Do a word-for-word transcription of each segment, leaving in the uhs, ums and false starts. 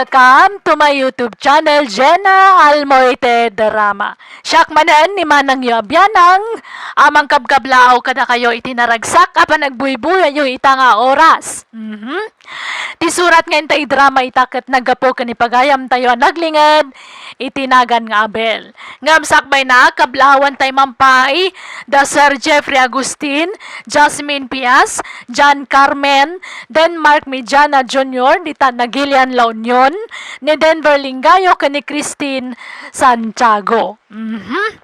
Welcome to my YouTube channel, Jenna Almoite Drama. Siak manen ni manangyo a bianang a mangkabkablaaw kadakayo iti naragsak a panagbuybuyayo ita nga oras. Mhm. Ti surat nga intay drama ita ket naggapu ken ni pagayamtayo a naglinged iti nagan nga Abel. Ngem sakbayna, kablaawan tay man pay da Sir Jeffrey Agustin, Jasmine Pias, John Carmen, Denmark Mediana Junior, ni Tana Gillian La Union, ni Denver Lingayo, ken ni Christine Santiago. Mhm.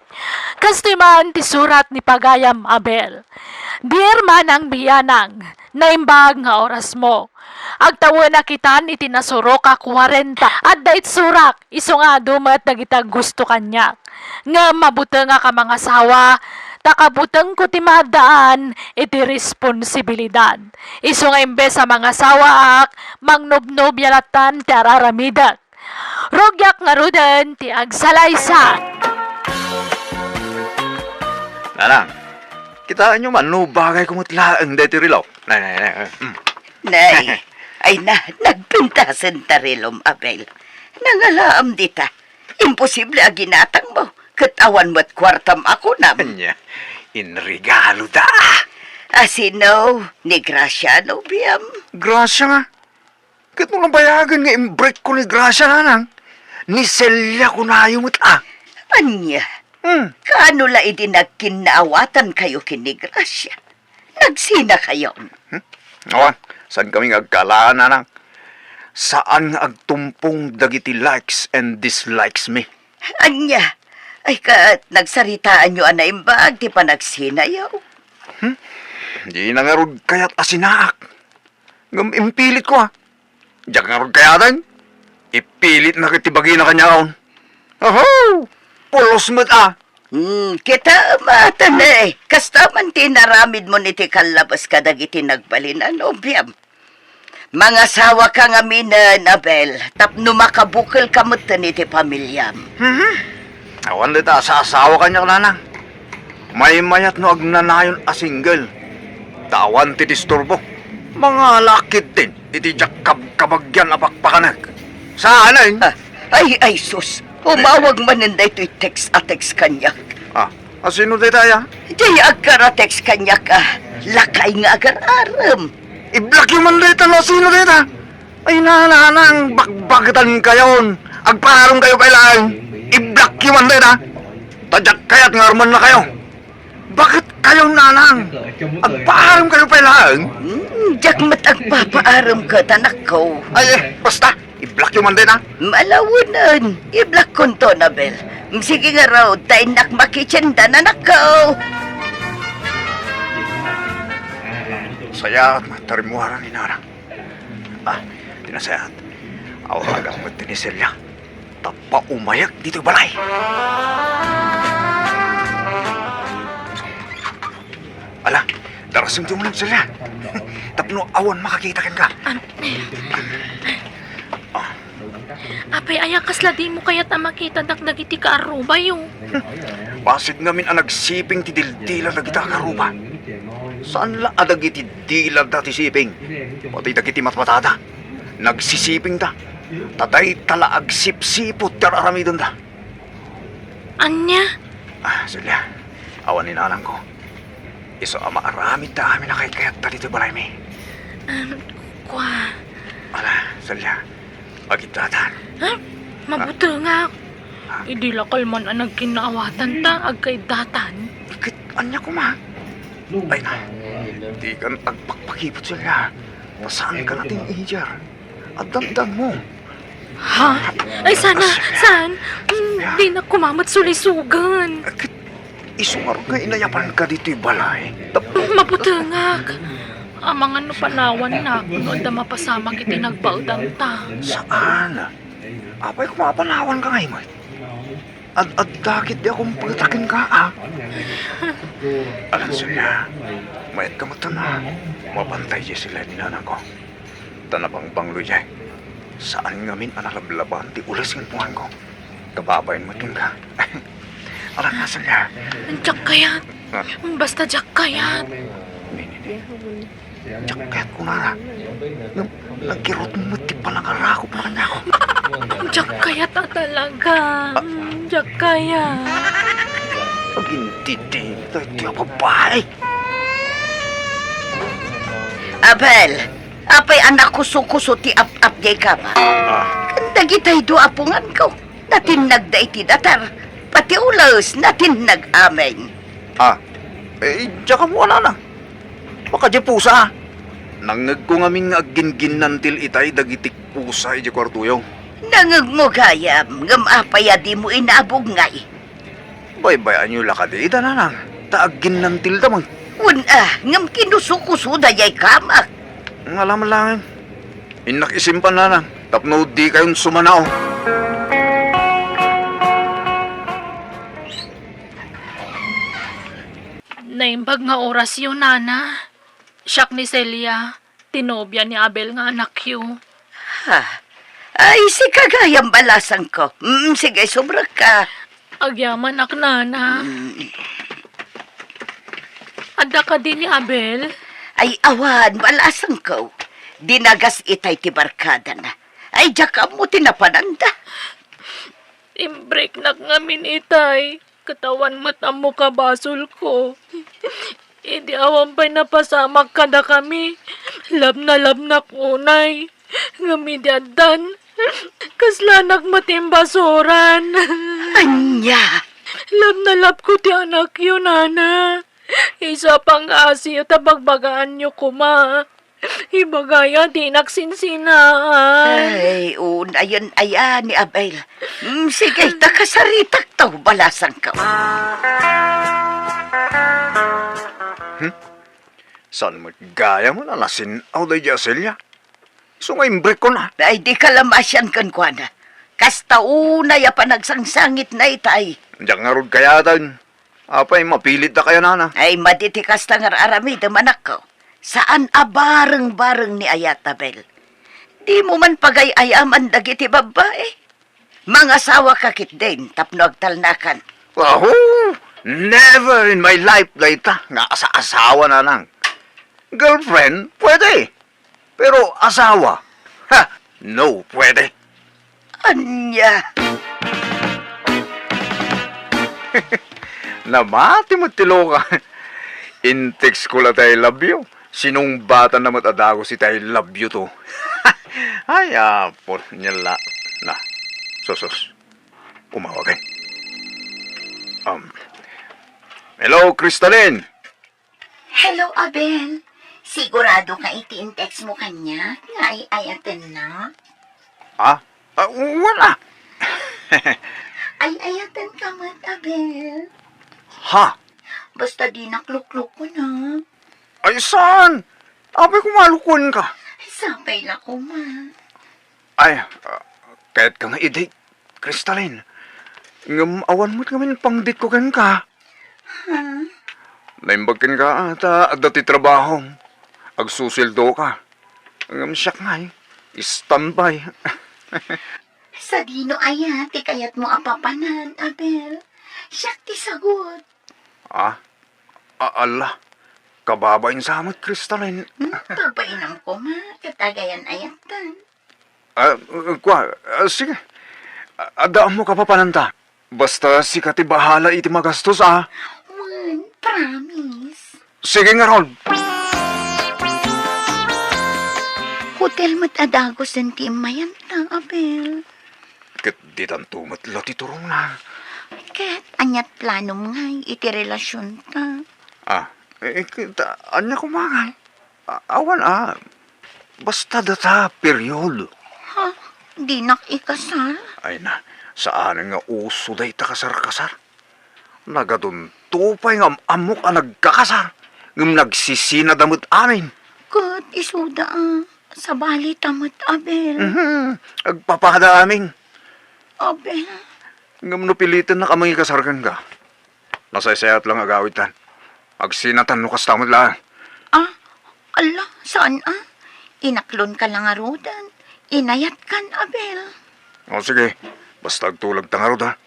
Kastoy man ti surat ni pagayam Abel. Dear manang bianang, naimbag nga oras mo. Agtawenak itan iti nasurok a kuarenta. Adda itsurak, isu nga adu met dagiti aggusto kaniak. Ngem mabutengak a mangasawa, ta kabutengko ti maaddaan iti responsibilidad. Isu nga imbes a mangasawaak, mangnubnobia lattan ti ar-aramidek. Rugiak ngaruden ti agsalaysay. Nanang, kitaenyo man no bagayko met laeng daytoy relo. Nay, nay, nay, mm. Nay, ay na, nagpintasen ta relom, Abel. Nangalaam dita. Imposible a ginatangmo. Ket awan met kuartam a kunam. Ania, inregalo da. A sino? Ni Gracia, nobiam? Gracia nga. Ket no nabayagen nga imbrekko ni Gracia, nanang, ni Celia kunayo met a. Ania? Hmm. Kaano la idi nagkinnaawatan kayo ken ni Gracia? Nagsina kayo? Hmm? Awan, saan kami nga agkalaan, nanang? Saan nga agtumpong dagiti likes and dislikes mi? Ania? Ay, ket nagsaritaanyo a naimbag ti panagsinayo? Hmm? Dina ngarud kayat a sinaak. Ngem impilitko, a. Diak ngarud kayaten. Ipilitna ket ti bagina kaniak. Oho! Pulos met, a. Hmm, kita maten, eh. Kasta man ti inaramidmo iti kallabas kadagiti nagbalin a nobiam. Mangasawaka ngaminen, Abel, tapno makabukelka metten iti pamiliam. Mhm. Awan dayta a saasawa kaniak, nanang. Maymayat no agnanayon a single. Ta awan ti disturbo. Mangalak ketdin iti diak kabkabagian a pakpakanek. Saanen? Ah, ay, ay, sus. Umawag manen daytoy text a text kaniak. Ah, a sino dayta, a? Diay agkara-text kaniak a lakay nga agar-arem. I-blockyo man dayta no sino dayta. Ay, nanang, bakbaktankayon. Agpaaremkayo pay laeng. I-blockyo man dayta. Ta diak kayat nga arumennakayo. Bakit kayo, nanang? Agpaaremkayo pay laeng. Hmm, diak met agpapaarem ket, anakko. Ay, eh, basta. I-blockyo man dayta. Malawenen. I-blockkonto, Abel. Sige ngarud, ta innak makitsendan, anakko. Sayaat, ta rimmuaran ni nanang. Ah, ti nasayaat. Awagak met ni Celia. Ta paumayak ditoy balay. Ala, darasem ti umuna, Celia. Tapno awan makakita kenka. An- Ah. Apay aya kasla dimo kayat a makitadak dagiti kaarubayo? Bassit ngamin a nagsiping ti dildila dagita a kaaruba. Saan la a dagiti dilada ti siping. Pati dagiti matmatada, nagsisipingda. Ta dayta la agsipsiput ti ar-aramidenda. Ania? Ah, Celia, awan ni nanangko. Isu a maaramid ta amin a kayatkayatta ditoy balaymi. Em, kua. Ala, Celia, agiddatan. Ha? Mabutengak. Ah. Idi la kalman a nagkinnaawatan ta, agkaiddatan. Ket ania koma? Ay na, dikan agpakpakiput, Celia. Ta saanka nga teenager. Addandan mo. Ha? Ay, sana, saan? Mm, dinak koma met sulisugan. Ket isu ngarud nga inayabanka ditoy balay. Tap- Mabutengak. Amangan no panawannak no adda mapasamak iti nagbaedan ta. Saan? Apay, koma a panawanka ngay met? Ad-adda ketdi a kumpeta kenka, a. Alansonia, mayetka met a mapantay diay sila ni nanangko. Ta nabangbanglo idiay. Saan ngamin a nalablaban ti ules ken punganko. Kababain met kenka. Alansonia. Diak kayat. Ah. Basta diak kayat. Ni, ni, ni. Diak kayat kunana. Ngem nagkirut met ti panangarakopna kaniako. Diak kayat a talaga. Diak kayat. Agintindi daytoy a babai. Abel, apay a nakuso-kuso ti ap-ap diay kama? Ah. Dagitay dua a punganko, natinnagda iti datar. Pati ules, natinnag amin. Ah, eh, diak ammo, nanang. Baka diay pusa. Nangngegko ngamin nga aggingginnantil itay dagiti pusa idiay kuartoyo. Nangngegmo gayam, ngem apay a dimo inabug ngay? Baybay-anyo la kadi ida, nanang, ta agginnantilda met. Wen a, ngem kinuso-kusoda diay kamak. Ngala man laeng. Innak isimpan, nanang, tapno dikayon sumanao. Naimbag nga orasyo, nana. Siak ni Celia, ti nobia ni Abel nga anakyo. Ha? Ay, sika gayam, balasangko. Mm, sige, subrekka. Agyamanak, nana. Mm. Adda kadi ni Abel? Ay, awan, balasangko. Dinagas itay ti barkadana. Ay, diak ammo ti napananda. Imbreknak ngamin itay, ket awan met ammo kabasolko. Idi awan pay napasamak kadakami, labnalabnak unay. Ngem idi addan, kaslanak met imbasuran. Ania? Labnalabko ti anakyo, nana. Isu a pangngaasim ta bagbagaanyo koma. Ibagaya, dinak sinsinaan. Ay, unayen aya ni Abel. Mm, sige, ta kasaritak to, balasangko. Hmm? Saan met gayam a nasin-aw daydi a Celia? Isu nga imbrekkon a. Ay, dika la maasian kenkuana. Kasta unay a panagsangsangitna itay. Diak ngarud kayaten. Apay, mapilitda kaya, nana? Ay, madi ti kasta nga ar-aramidem, anakko. Saan a bareng-bareng ni ayat, Abel. Dimo man pagay-ayaman dagiti babbai. Mangasawaka ketdin tapno agtalnakan. Aho! Never in my life dayta nga asa-asawa, nanang. Girlfriend, pwede. Pero asawa? Ha! No, pwede. Ania? Namati met ti loka. In-text ko la ti I love you. Sinungbatanna met a dagus iti I love you to. Ay, apo, nia la. Na, sus, sus. Umawag, eh. Um, hello, Crystalline. Hello, Abel. Sigurado ka iti in-text mo kaniak nga ay-ayatennak? Ah? Ah, wala. Ay-ayatenka met, Abel. Ha? Basta dinak luklukon, ha? Ay, saan? Apay, koma lukuenka. Sapay la koma. Ay, ah, kayatka nga i-date, Crystalline. Ngem awan met ngamin pang-date ko kenka. Ha? Naimbag kenka, ah, ta adda ti trabahom. Agsusueldoka. Ngem siak ngay, standby. Sadino aya ti kayatmo a papanan, Abel? Siak ti sagut. Ah? A-, ala, kababain sa met, Crystalline. Hmm, pagbainam koma, ket agayan-ayatan. Ah, kua, ah, sige. A-, adda ammo kapapananta. Basta sika ti bahala iti magastos, ah. Wen, promise. Sige ngarud. Hotel met a dagusen ti immayanta, Abel. Ket ditanto met la ti turongna. Ket aniat planom ngay iti relasionta? Ah, eh, ket, ah, ania koma ngay? A-, awan a, basta data, period. Ha? Dinak ikasar? Ay na, saanen nga uso dayta kasar-kasar. Nagadunto pay nga am-ammok a nagkakasar, ngem nagsisinada met amin. Ket isuda a, sabali ta met, Abel. Mhm, agpapada amin. Abel. Ngem no pilitennak a mangikasar kenka, nasaysayat lang agawidtan. Agsinatan no kasta met laeng. Ah, ala, saan a? Inaklonka la ngaruden. Inayatkan, Abel. O, sige. Basta agtulagta ngarud, ha?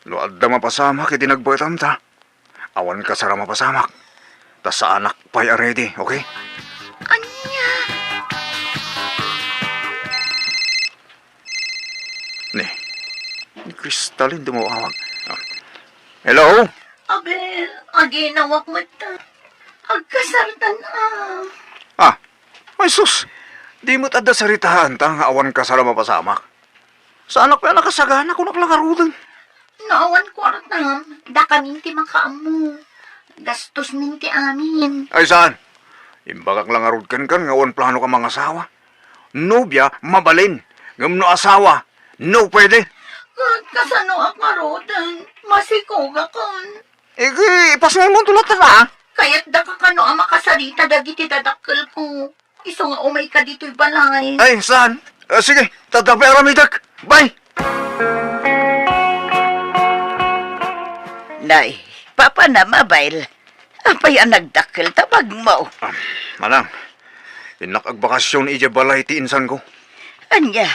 No adda mapasamak iti nagbaetanta, awan kasar a mapasamak. Ta saanak pay a ready, okay? Ania? Kristalin ti umawag. Ah. Hello? Abel, aginawak met ta. Agkasartan a. Ah, ay sus, di met adda saritaanta nga awan kasar a mapasamak. Saanak pay a nakasagana, kunak la ngaruden. No awan kuartam, dakamin ti makaammo. Gastosmin ti amin. Ay saan? Imbagak la ngarud kenka nga awan planok a mangasawa. Nobia, mabalin. Ngem no asawa, no pwede. Ket kasano a ngaruden? Masikogakon. Igi, ipasngaymonto latta, a? Kayatdaka kano a makasarita dagiti dadakkelko. Isu nga umayka ditoy balay. Ay, saan? Ah, sige, tatabi aramidek. Bye! Nay, Papa na, Mabel. Apay a nagdakkel ta bagmo? Ah, manang, innak agbakasyon idiay balay ti insanko. Ania?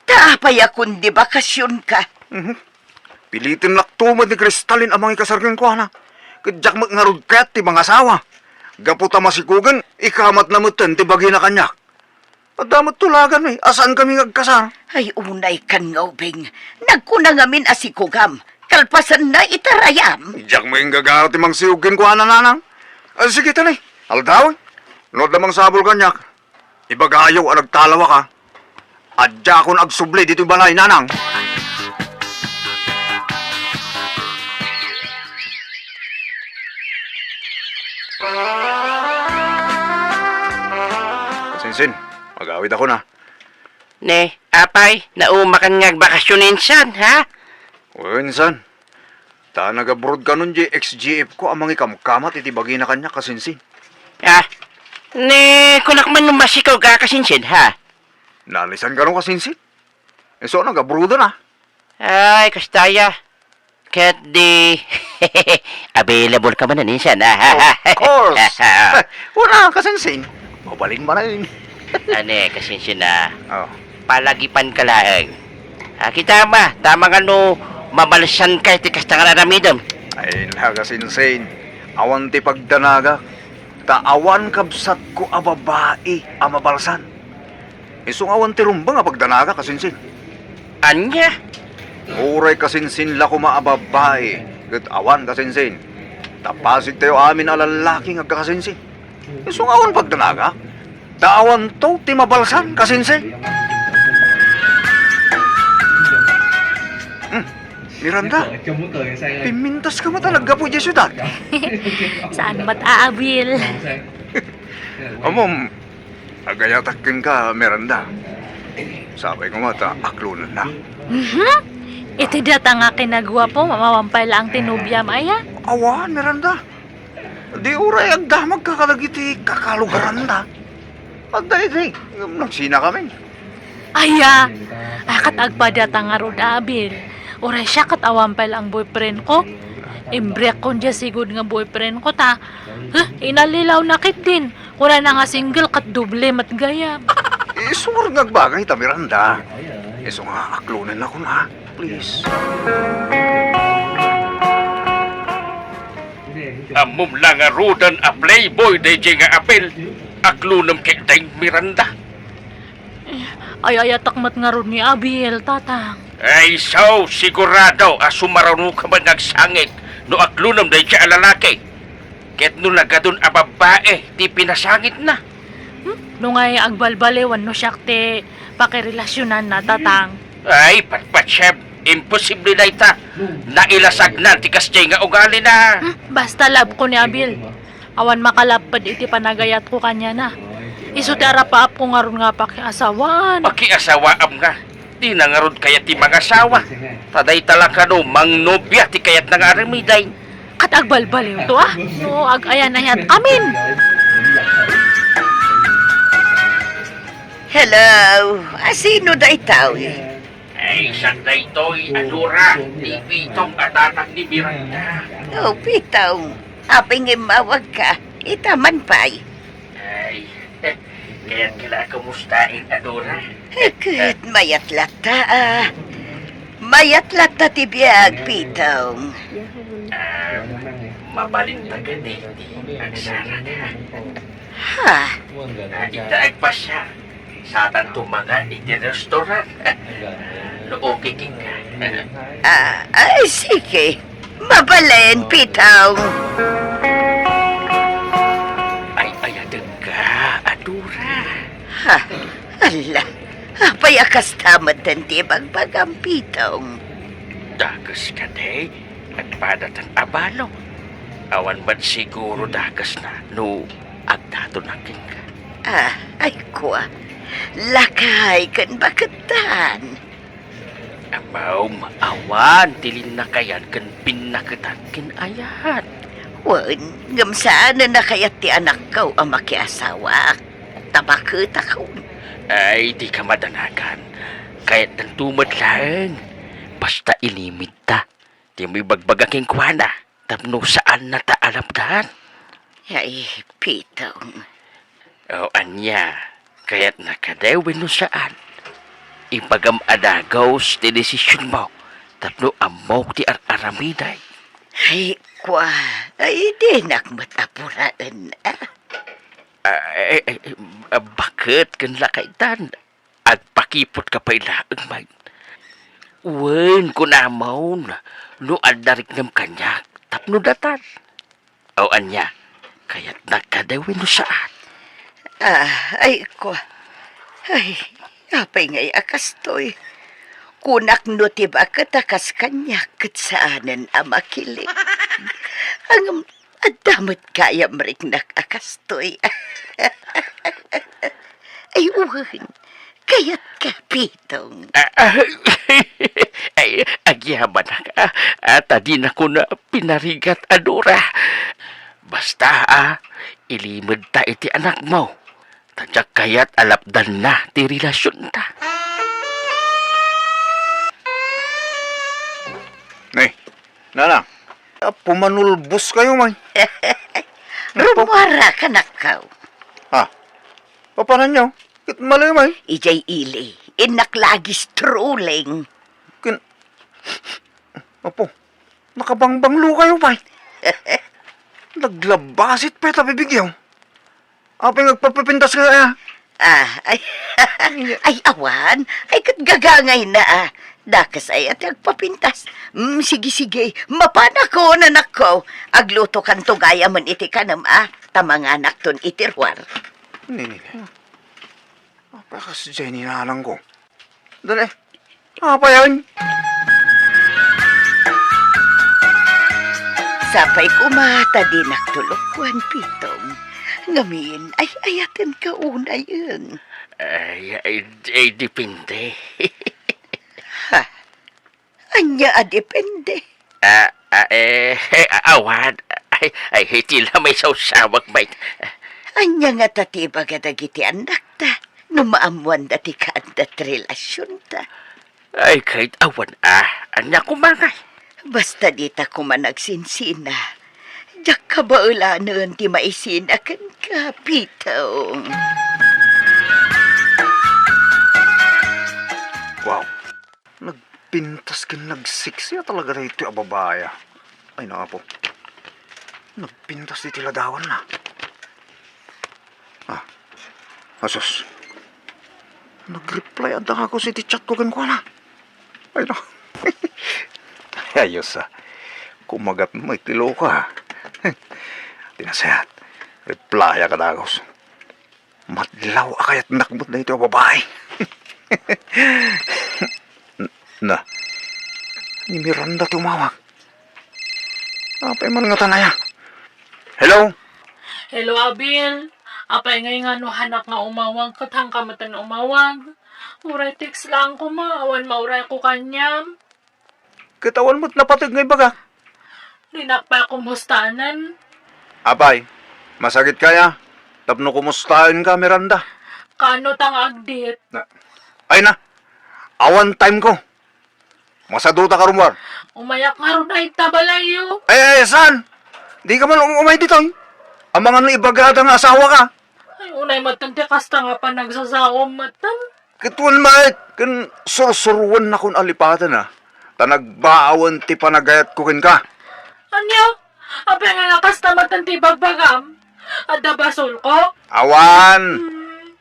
Ta apay a kundi bakasyonka? Mhm. Pilitennakto met ni Kristalin a mangikasar kenkuana. Ket diak met ngarud kayat ti mangasawa. Gapu ta masikogen, ikamatna metten ti bagina kaniak. Adda met tulagan, eh, a saankami nga agkasar. Ay, unaykan nga ubing. Nagkuna ngamin a sikogam. Kalpasanna itarayam. Diak met inggagara ti mangsikog kenkuana, nanang. Ah, sige, tani. Aldaw, no adda mangsabol kaniak, ibagayo a nagtalawaka. Adda akon agsubli ditoy balay, nanang. Sinsin, agawid ako na. Ne, apay, naumakan nga agbakasyon insan, ha? Wen, insan. Ta nag-abroad kanon diay X G F ko a mangikamkamat iti bagina kaniak, kasinsin. Ah, ne, kunak man no masikog a, kasinsin, ha? Nalisan kano, kasinsin? Isu a nag-abroad na. Ay, kasta aya. Ket di, available ka manen insan, ah. Of course. Wala, kasinsin. Mabalin manen. Ania, kasinsin, ah. Oh. Palagipan ka laeng. Ah, kita ma, tama nga no mabalsan ka iti kasta nga aramidem. Ay, la, kasinsin. Awan ti pagdanagak. Ta awan kabsatko a babai a mabalsan. Isu nga awan ti rumbeng a pagdanagak, kasinsin. Ania? Uray kasinsin la koma a babai, ket awan, kasinsin. Ta pasigtayo amin a lallaki nga agkakasinsin. Isu nga awan pagdanagak. Ta awanto ti mabalsan, kasinsin. Hmm, Miranda, pimmintas ka met a naggapu idiay siudad. Saan met a abil. Amom, agayatak kenka, Miranda. Sapay koma ta aklonennak. Mhm. Iti data nga kinaguapo, mawan pay laeng ti nobiam aya? Awan, Miranda. Di uray agdamagka kadagiti kakalugaranda. Adda idi, ngem nagsinakamin. Aya, a, ket agpadata ngarud a abil. Uray siak ket awan pay laeng boyfriend ko. Imbriakkon diay sigud nga boyfriend ko ta, huh, inallilawna ketdin. Kunana nga single ket doble met gayam. Isu ngarud nga agbagay ta, Miranda. Isu nga aklonennakon, ha? Please. Ammom la ngaruden a playboy daydiay nga abil, aklonem ketdin, Miranda. Ay-ayatek met ngarud ni abil, Tatang. Ay, so, sigurado a sumarunoka met nga agsangit no aklonem daydiay a lalaki. Ket no nagadun a babbai ti pinasangitna? Hmm? No ngay agbalbaliwan no siak ti pakirelasionanna, Tatang. Ay, patpat, Shem. Imposible dayta. Nailasagnan ti kasdiay nga ugalina. Hmm? Basta love ko ni abil. Awan makalapped iti panagayatko kaniana. Isu ti arapaapko ngarud nga pakiasawaan. Pakiasawaam nga? Dina ngarud kayat ti mangasawa. Ta dayta la kano mangnobia ti kayatna nga aramiden. Ket agbalbaliwto, a? No ag-ayanayatkamin. Hello, a sino daytoy? Ay, siak daytoy, a Dora, ti Pitong a tatang ni Miranda. O, Pitong, apay nga immawagka? Ita man pay. Ay, kayatko la a kumustaen, a Dora. Ket mayat latta, a. Mayat latta ti biag, Pitong. Ah, mabalinta kadi ti agsarana. Ha? Ah, ita agpasiar. Satanto mangngeg iti restaurant. No okay kenka. Ah, ay, sige. Mabalin, Pitong. Ay, ayatenka, Adora. Ha? Ala, apay a kasta met ti ibagbagam, Pitong? Dakes kadi, agpadatan a balo. Awan met siguro dakesna no agdatonak kenka. Ah, ay kua. Lakay ken baketan. Ammom, awan ti linnakayan ken pinnaketan ken ayat. Wen, ngem saanen a kayat ti anakko a makiasawaak. Ta baketakon. Ay, dika madanagan. Kayatdanto met laeng. Basta ilimedta ti maibagbaga kenkuana tapno saannata a lapdan. Ay, Pitong. O ania, kayatna kadi wenno saan? Ibagam a dagus ti desisionmo tapno ammok ti ar-aramidek. Ay, kua, ay, dinak met apuraen, a. Ay, ay, ay, a, baket ken lakaytan? Agpakiputka pay laeng, Mike. Wen, kunamon, no adda riknem kaniak tapno datan. O ania, kayatnak kadi wenno saan? Ah, ay, kua. Ay, apay ngay a kastoy? Kunak no ti baket a kas kaniak ket saanen a makilik. Ngem adda met gayam riknak a kastoy. Ay, wen, kayatka, Pitong. Ah, ah, ay, agyamanak, a, a, ta dinakon pinarigat, Adora. Basta, a, ilimedta iti anakmo. Ta diak kayat a lapdanna ti relasionta. Nay, nana, a, pumanulboskayo, may. Rummuarak, anakko. Ha? Papananyo? Ket malay, may. Idiay ili, innak la a strolling. Ken, Apo, nakabangbanglokayo, may. Naglabasit pay ta bibigyo. Apay nga agpapapintas ka, a? Ah, ay, ay, awan. Ay, ket gagangayna, a. Dakes aya ti agpapintas. Mm, sige, sige. Mapanakon, anakko. Aglutokanto gayamen iti kanem, a. Ta manganakton iti ruar. Ni, ni, ni. Apay a kasdiay ni nanangko? Dali. Apayan? Sapay koma ta dinak tulokwan, Pitong. Ngamin, ay-ayatenka unay, eng. Ay, ay, ay, depende. Ha? Ania a depende? Ah, ah, eh, eh, awan. Ay, ay, iti la maisawsawak, bay. Ania ngata ti ibaga dagiti annakta no maammoanda ti kaadda ti relasionta? Ay, ket awan, a. Ania koma ngay? Basta dita koma nagsinsina. Diak kabaelanen ti maisina kenka, Pitong. Wow. Nagpintas ken nagseksi a talaga daytoy a babai, a. Ay, naapo. Nagpintas iti ladawanna. Ah, asus. Nag-reply adda ka iti chat ko kenkuana. Ay, na. Ayos, a. Kumagat mo iti loka. Ti nasayaat, reply ka dagus. Madlaw a kayatnak met daytoy a babai. Na, ni Miranda ti umawag. Apay man ngata aya? Hello? Hello, Abil. Apay ngay nga no hanak nga umawag, ket hanka metten umawag? Uray text lang koma, awan maurayko kaniam. Ket awan met napateg nga ibagak. Dinak pay kumustanen. Apay, masagidka aya tapno kumustaenka, Miranda? Kaano ta nga agdit? Na, ay na, awan time ko. Masaduta ka rummuar. Umayak ngarud a ita balayyo. Ay, ay, saan? Dika man um-, umay ditoy. Amangan no ibagada nga asawaka. Ay, unay metten ti kasta nga panagsasaom metten. Ket wen met, ken sursuruennakon a lipaten, a, ta nagbaawen ti panagayatko kenka. Ania? Apay nga kasta metten ti ibagbagam? Adda basolko? Awan. Hmm.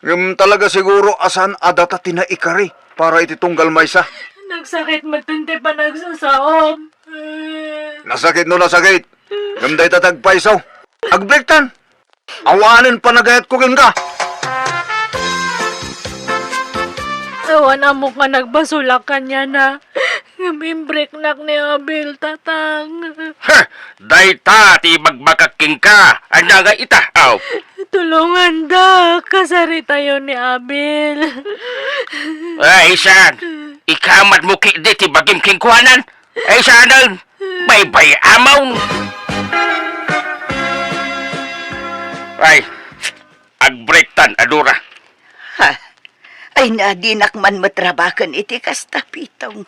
Ngem talaga siguro a saan a data ti naikari para iti tunggal maysa. Nagsakit met ti panagsasaom. Nasakit no nasakit. Ngem dayta ti agpayso. Agbreaktan. Awanen panagayatko kenka. Awan ammok nga nagbasolak kaniana. Ngem imbreaknak ni Abel, Tatang. Heh! Dayta ti ibagbagak kenka. Ania ngay ita? Aw. Tulongandak, kasaritayo ni Abel. Ay, saan? Ikamatmo ketdi ti bagim kenkuanan? Ay, saan? Baybay-amon. Ay, agbreaktan, Adora. Ha? Ay, nadinak man met rabaken iti kasta, Pitong.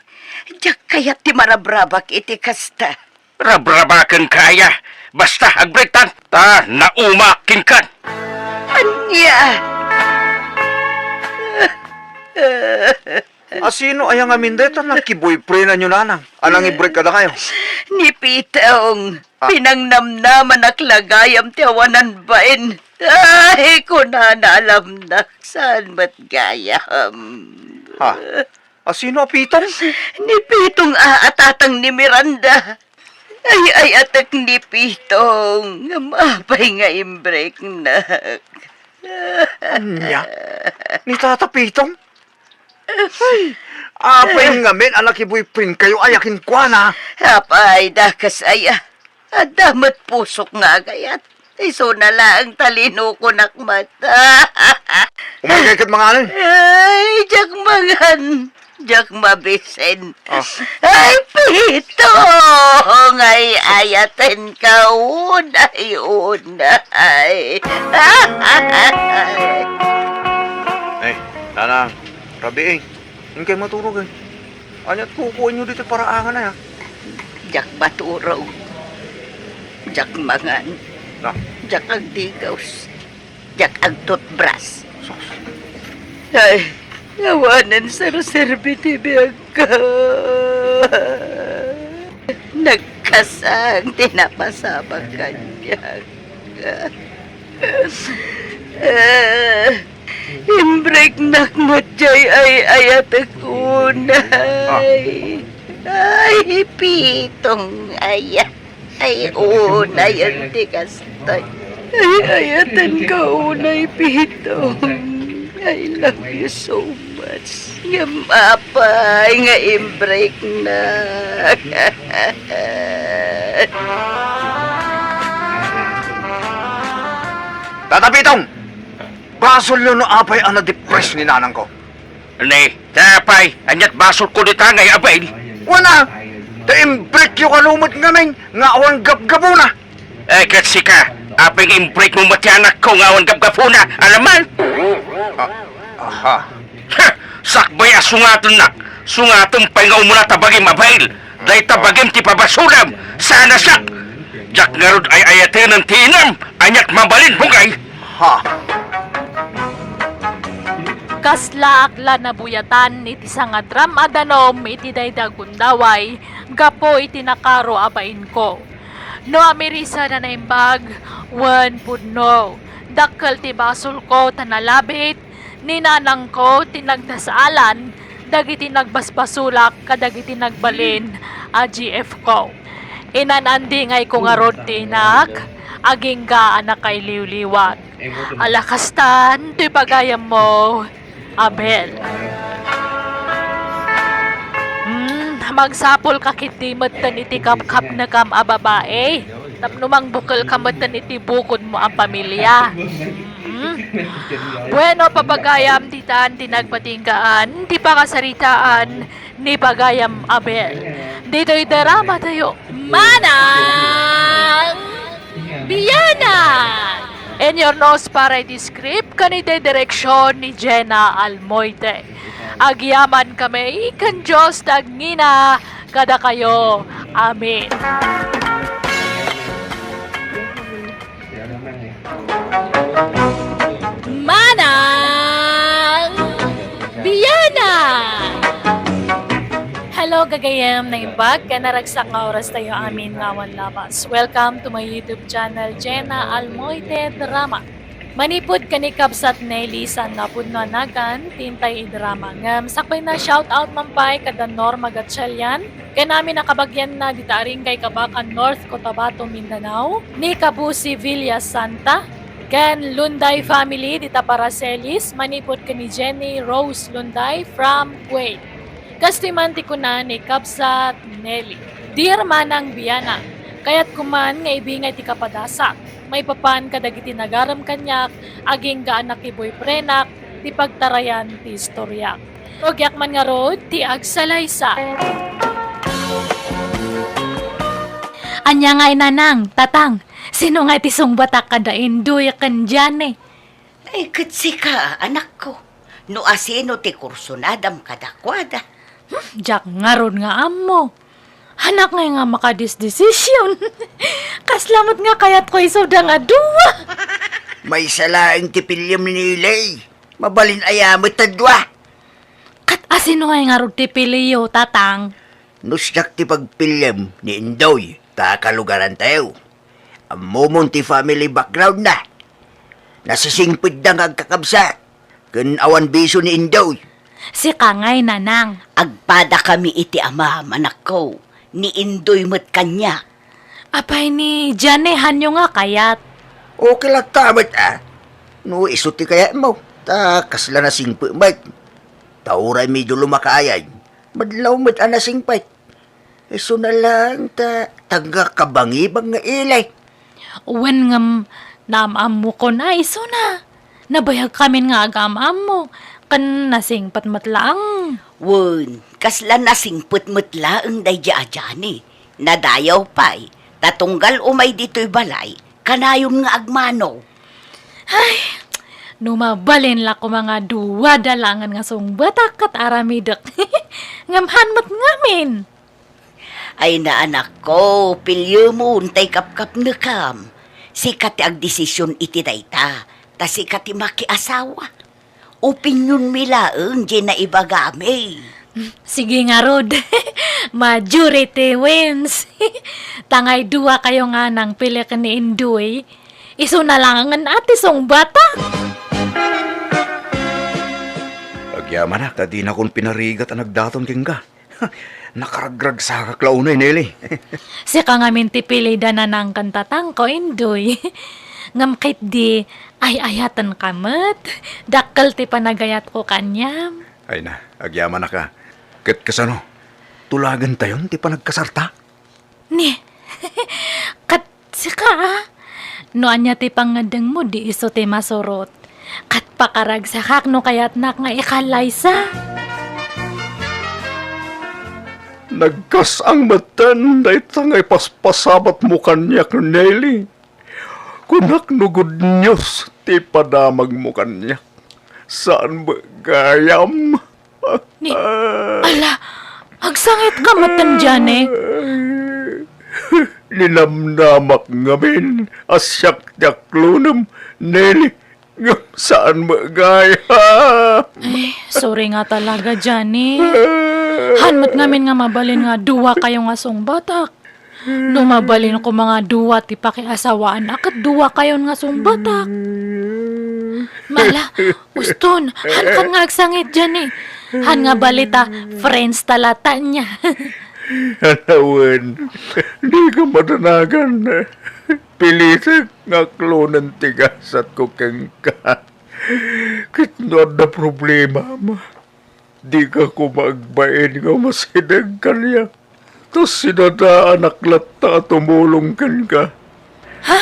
Diak kayat ti marabrabak iti kasta. Rabrabakenka aya. Basta, agbreaktan. Ta, naumaak kenkan. Ania? A, sino aya ngamin dayta nakiboyfriendanyo, nanang, a nangibreak kadakayo? Ni Pitong. Ah. Pinangnamnamanak la gayam ti awanan bain. Ay, kunana, alamnak, saan met gayam? Ha? A, sino a Pitong? Ni Pitong a, a tatang ni Miranda. Ay-ayatek ni Pitong. Ngem apay nga imbreaknak? Ania? Ni Tata Pitong? Ay, apay ngamin a nakiboyfriendkayo aya kenkuana? Apay, dakes aya. Adda met pusok nga agayat. Isuna laeng ta linukonak met. Umaykay ket manganen. Ay, diak mangan. Diak mabisen. Ah. Ay, Pitong! Ay, ayatenka unay, unay. Ay, nanang, rabii, inkay maturog, eh. Ania't kukuenyo ditoy paraangan, ay, ah? Diak maturog. Diak mangan. Na? Diak agdigaws. Diak agtutbras. Sus. Ay, awanen serserbi ti biagko. Nagkasang ti napasabak kaniak. Imbreknak met jay ay-ayatek unay. Ay, pitong ayat. Ay, unayen ti kasta. Ay, ayatenka unay, pitong. I love you so much. Ngem apay nga imbreknak? Tata Pitong! Basolyo no apay a na-depress ni nanangko. Ni, ta apay, ania't basolko dita nga i-avail? Wen a, ta imbrekyo kano met ngamin nga awan gapgapuna. Eh, ket sika, apay nga imbrekmo met ti anakko nga awan gapgapuna? Alaman? Ah, aha. Ha! Sakbay a sungatennak, sungatem pay nga umuna ta bagim avail. Dayta bagim ti pabasolam, saan a siak. Diak ngarud ay-ayatenen ti inam, ania't mabalinmo ngay? Ha? Kaslaak la nabuyatan iti sangadram a danum iti daydi a gundaway gapu iti nakaro a bainko. No amirisen a naimbag, wen pudno, dakkel ti basolko ta nalabit ni nanangko ti nagdasaalan dagiti nagbasbasolak kadagiti nagbalin a G F ko. Inan-andingayko ngarud ti inak, agingga a nakailiwliwat. Ala kastan ti pagayammo, Abel. Hmm, magsapulka ketdi metten iti kapkapnekam a babai. Tapno mangbukelka metten iti bukodmo a pamilia. Hmm? Bueno, papagayam, ditan ti nagpatinggaan ti pakasaritaan ni pagayam Abel. Ditoy drama tayo, Manang Biana! Inurnos para iti script ken iti direksyon ni Jenna Almoite. Agyamankami ken Dios ti agngina kadakayo. Amen. Manang Biana! Hello, gagayem, naimbag ken naragsak nga oras tayo amin nga awan labas. Welcome to my YouTube channel, Jenna Almoite Drama. Manipud ken ni Kabsat Nelly, saan nga pudno a nagan ti intay idrama. Ngem sakbayna, shout out man pay kada Norma Gatchalian, ken amin a kabagianna dita Aringay, Kabacan, North Cotabato, Mindanao, ni Kabusi Villa Santa, ken Lunday family dita Paracelis, manipud ken ni Jenny Rose Lunday from Kuwait. Kastoy man ti kuna ni Kabsat Nelly, "Dear Manang Biana, kayatko man nga ibingay ti kapadasak maipapan kadagiti nagarem kaniak agingga a nakiboyfriendak ti pagtarayan ti istoriak. Rugiak man ngarud ti agsalaysay." Ania ngay, Nanang, Tatang, sino ngay ti sungbatak kada Indoy ken Jane? Ay, ket sika, anakko, no asino ti kursunadam kadakuada. Hmm, diak ngarud nga ammo. Hanak ngay nga makadisdesision. Kasla met nga kayatko isuda nga dua. Maysa laeng ti piliem ni Nelly. Mabalin aya met a dua? Ket asino ngay ngarud ti piliyo, Tatang? No siak ti pagpiliem ni Indoy, ta kalugarantayo. Ammomon ti family backgroundna. Nasisingpetda nga agkakabsat, ken awan bisio ni Indoy. Sika ngay, Nanang. Agpadakami iti amam, anakko, ni Indoy met kaniak. Apay ni Jane, hanyo nga kayat? Okay latta met, a. No isu ti kayatmo, ta kasla nasingpet met. Ta uray medyo lumakayan, madlaw met a nasingpet. Isuna laeng ta, ta nga kabangibang nga ili. Wen, ngem naam-ammokon a isuna. Nabayagkamin nga agaam-ammo, ken nasingpet met laeng. Wen, kasla nasingpet met laeng daydi a Jane. Nadayaw pay, ta tunggal umay ditoy balay, kanayon nga agmano. Ay, no mabalin la koma nga duada laengen nga sungbatak ket aramidek. Ngem han met ngamin. Ay, naanakko, piliemon tay kapkapnekam. Sika ti agdesision iti dayta, ta sika ti makiasawa. Opinionmi laeng diay naibagami. Sige ngarud. Majority wins. Tangay duakayo nga nangpili ken ni Indoy. Isuna laengen a ti sungbatak. Agyamanak a dinakon pinarigat a nagdaton kenka. Nakaragragsakak la unay, Nelly. Sika ngamin ti pilida, Nanang ken Tatangko, Indoy. Ngem ketdi, ay-ayatenka met. Dakkel ti panagayatko kaniam. Ay na, agyamanak a. Ket kasano? Tulagentayon ti panagkasarta? Ni, ket sika, a? No ania ti pangngeddengmo, di isu ti masurot. Ket pakaragsakak no kayatnak nga ikallaysa. Nagkas-ang metten dayta nga ipaspasabatmo kaniak, Nelly. Kunak no good news ti ipadamagmo kaniak. Saan met gayam? Ni, ala, agsangitka metten, Jane? Ninamnamak ngamin a siak ti aklonem, Nelly. Ngem saan met gayam. Ay, sorry nga talaga, Jane. Han met ngamin nga mabalin nga duakayo nga sungbatak. No mabalin koma nga dua ti pakiasawaan a ket duakayon nga sungbatak. Mala, uston, han kan nga agsangit diay, eh. Han nga balita, friends ta latta nia. Anawen, dika madanagan. Pilitek nga aklonen ti gasatko kenka. Ket no adda problemam, dika koma agbain nga umasideg kaniak. Ta sinadaanak latta a tumulong kenka. Ha?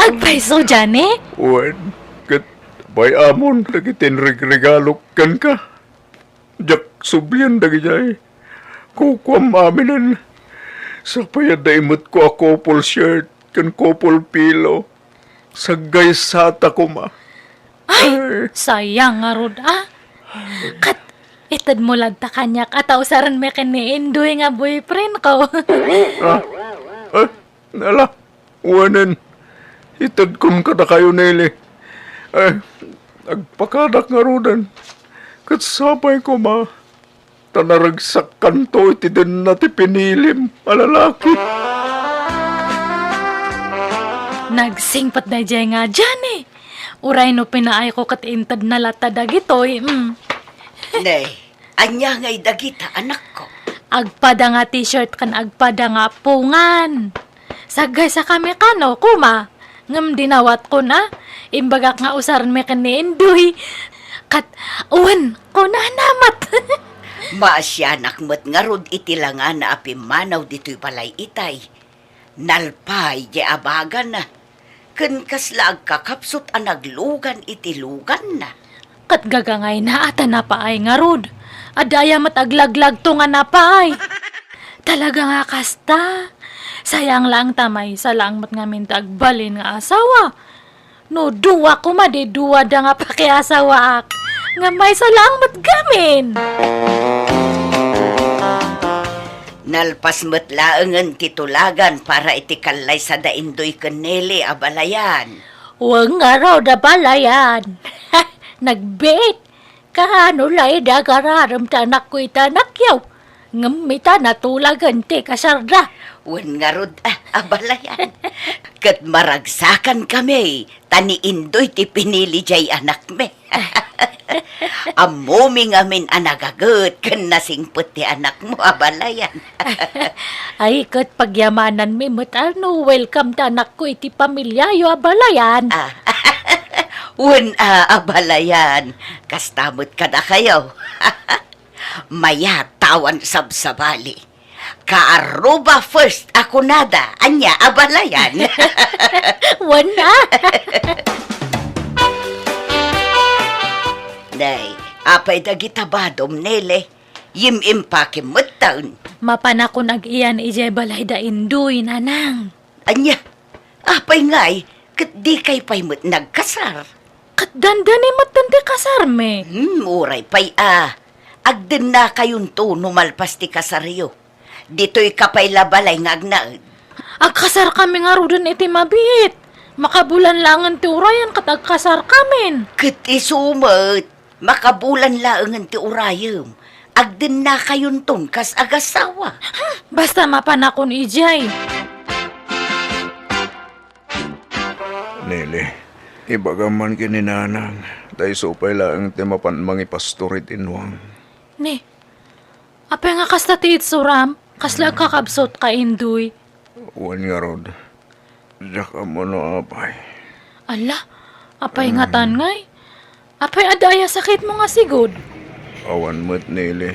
Agpayso, Jane? Wen, ket bay-amon dagiti inregregalok kenka. Diak sublien dagidiay. Kukuam aminen. Sapay adda imetko a couple shirt ken couple pillow. Saggaysata koma. Ay, ay, sayang ngarud, a. Ket itedmo latta kaniak a ta usaren met ken ni Indoy nga boyfriendko. Ah? Eh, ala, wanen, itedkon kadakayo, Nelly. Eh, agpakadak ngaruden. Ket sapay koma, ta naragsakkanto iti denna ti pinilim a lalaki. Nagsingpet daydiay nga Jane. Uray no pinaayko ket intedna latta dagitoy, mm. Nay, ania ngay dagita, anakko? Agpada nga t-shirt ken agpada nga appongan. Saggaysakami kano, kuma. Ngem dinawatkon a, imbagak nga usarmi ken ni Indoy. Ket, wen, kunana met. Maasianak met ngarud iti langana a pimmanaw ditoy balay itay. Nalpay diay abagana. Ken kasla agkakapsut a naglugan iti luganna. Ket gagangayna a ta napaay ngarud. Adda aya met aglaglagto nga napaay. Talaga nga kasta. Sayang laeng ta maysa laeng met ngamin ti agbalin nga asawa. No dua koma, di duada nga pakiasawaak. Nga maysa laeng met gamin. Nalpas met laengen ti tulagan para iti kallaysa da Indoy ken Neli, abalayan. Wen ngarud, abalayan. Nagbiit. Kaano la idi agararem ti anakko iti anakyo? Ngem ita natulagen ti kasarda. Wen ngarud, ah, abalayan. Ket maragsakan kami, ta ni Indoy ti pinili diay anakmi. Ammomi ngamin a nagaget ken nasingpet ti anakmo, abalayan. Ay, ket pagyamananmi met a no welcome ti anakko iti pamiliayo, abalayan. Ah, wen, ah, abalayan. Kasta met kadakayo. Mayat ta awan sabsabali. Kaaruba first a kunada, ania, abalayan. Wen a. Nay, apay dagita badom, Nele? Yim-impakim metten. Mapanakon ag-iyan idiay balay da Indoy, Nanang. Ania? Apay ngay, ket dikay pay met nagkasar? Ket dandani metten ti kasarmi. Hmm, uray pay a. Agdennakayonto no malpas ti kasaryo. Ditoyka pay la balay nga agnaed. Agkasarkami ngaruden iti mabiit. Makabulan laengen ti urayan ket agkasarkamin. Ket isu met. Makabulan laengen ti urayem, agdennakayonton kas agasawa. Hmm, basta mapanakon idiay. Nele, ibagam man ken ni Nanang, ta isu pay laeng ti mapan mangipastor iti inuang. Ni, apay nga kasta ti itsuram? Kasla agkakabsut ka, Indoy? Wen ngarud, diak ammo no apay. Ala, apay ngatan ngay? Apay adda aya sakitmo nga sigud? Awan met, Nele.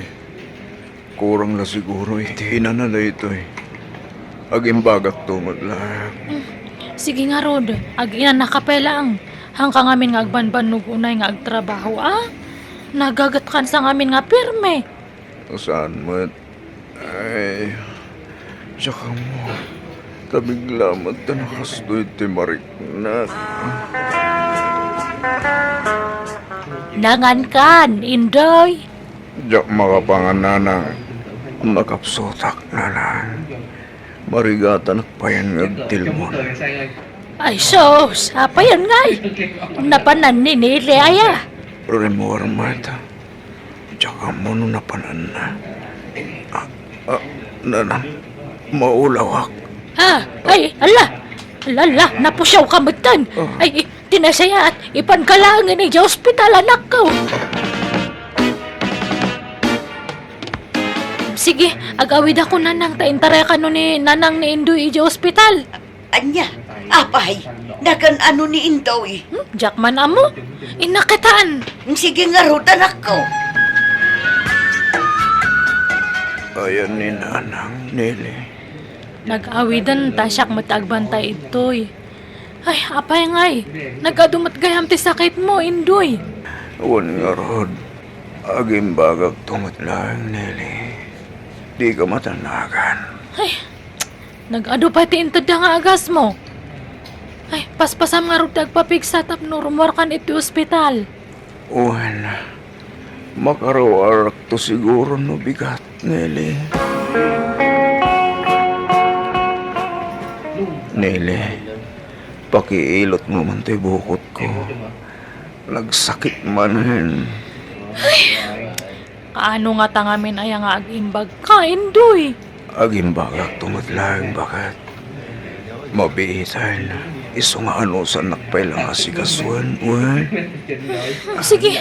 Kurang la siguro iti inana daytoy. Agimbagakto met laeng. Hmm. Sige ngarud, ag-inanaka pay laeng. Haanka ngamin nga agbanbannog unay nga agtrabaho, a? Nagagetkansa ngamin nga pirme. Saan met? Ay, diak ammo. Ta bigla met ta nakastoy ti mariknak. Nangankan, Indoy? Diak makapangan, Nanang. Nakapsutak, Nanang. Marigatanak payen nga agtilmon. Ay, sus! Apayen ngay? Napanan ni Nele aya? Rimmuar met. Diak ammo no napananna. Ah, ah, Nanang, maulawak. Ah, ay, ala! Ala, ala, napusiaw ka metten. Ah. Ay, i-, ti nasayaat, ipanka laengen idiay ospital, anakko. Sige, ag-awidakon, Nanang, ta intarayakano ni Nanang ni Indoy idiay ospital. Ania? Apay, nagan-ano ni Indoy? Hmm, diak man ammo. Innak kitaen. Sige ngarud, anakko. Ayan ni Nanang, Nele. Nag-awiden ta siak met agbantay idtoy. Ay, apay ngay, nag-adu met gayam ti sakitmo, Indoy. Wen ngarud, agimbagakto met laeng, Nele. Dika matannagan. Ay, nag-adu pay ti intedda nga agasmo. Ay, paspasam ngarud ti agpapigsa tapno rummuarkan iti ospital. Wen, makaruarakto siguro no bigat, Nele. Nele, pakiilotmo man toy bukotko. Nagsakit manen. Ay, kaano ngata ngamin aya nga agimbagka, Indoy? Agimbagakto met laeng, baket. Mabiiten, Isu nga anusannak pay la nga asikasuen, wen? Sige,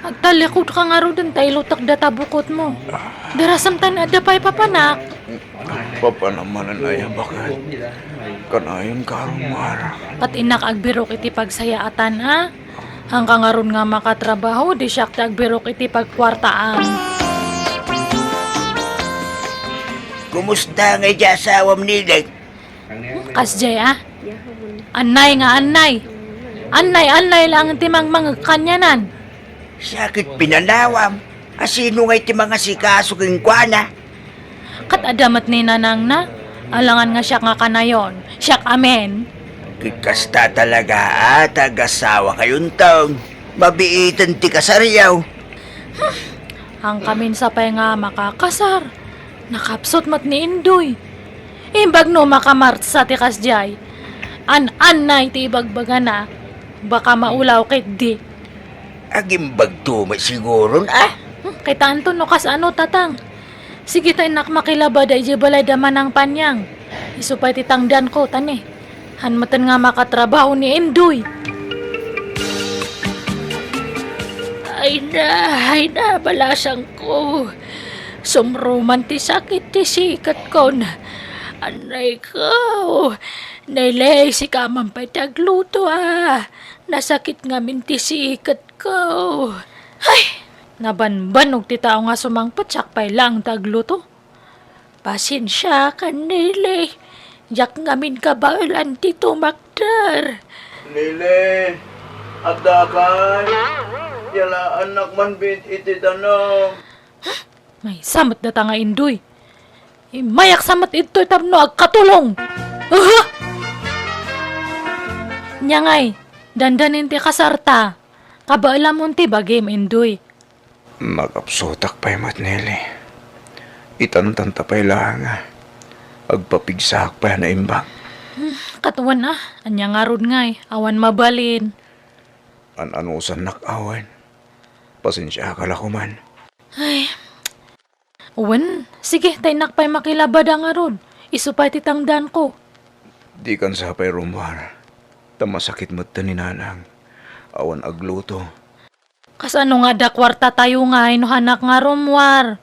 agtallikod ka ngaruden ta ilutek data bukotmo. Darasem ta ni adda pay papanak. Papanam manen aya baket. Kanayon ka, Romar. Ket innak agbirok iti pagsayaatan, a? Haanka ngarud nga makatrabaho, di siak ti agbirok iti pagkuartaan. Kumusta nga idiay asawam, Nilay? Kasdiay, a? Annay nga annay. Annay, annay laeng ti mangmangeg kanianan. Sakit pinanawam. Asino ngay ti mangasikaso kenkuana? Ket adda met ni nanangna. Alangan nga siak nga kanayon. Siak amin. Ket kasta talaga, a, ta agasawakayonton. Mabiiten ti kasaryo. Haankamin sa pay nga makakasar. Nakapsut met ni Indoy. Imbag no makamartsa ti kasdiay. An-annay ti ibagbagana. Baka maulaw ketdi. Agimbagto met siguron, a? Hmm, kitaenton no kasano, Tatang. Sige ta innak makilabada idiay balay da Manang Panyang. Isu pay ti tangdanko, ta ni, haan metten nga makatrabaho ni Indoy. Ay na, ay na, balasangko. Sumruman ti sakit ti siketkon. Annay ko. Neley, sika man pay ti agluto, a. Nasakit ngamin ti siketko. Ay, nabanbanog ti tao nga sumangpet, siak pay laeng ti agluto. Pasensiakan, Neley. Diak ngamin kabaelan ti tumakder. Neley, addakay. Yalaannak man bit iti danum. Maysa met data nga Indoy. Immayak sa met idtoy tapno agkatulong. Aha! Nia ngay, dandanin ti kasarta. Kabaelamon ti bagim, Indoy. Makapsutak pay met, Nelly. Itantanta pay laeng, a. Agpapigsaak pay a naimbag. Hmm, ket wen, a. Ania ngarud ngay, awan mabalin. An-anusannak awan. Pasensiaka la koman. Ay. Wen, sige, ta innak pay makilabada ngarud. Isu pay ti tangdanko. Dikan sa pay rummuar. Ta masakit metten ni nanang. Awan agluto. Kasano nga adda kuartatayo ngay no haanak nga rummuar?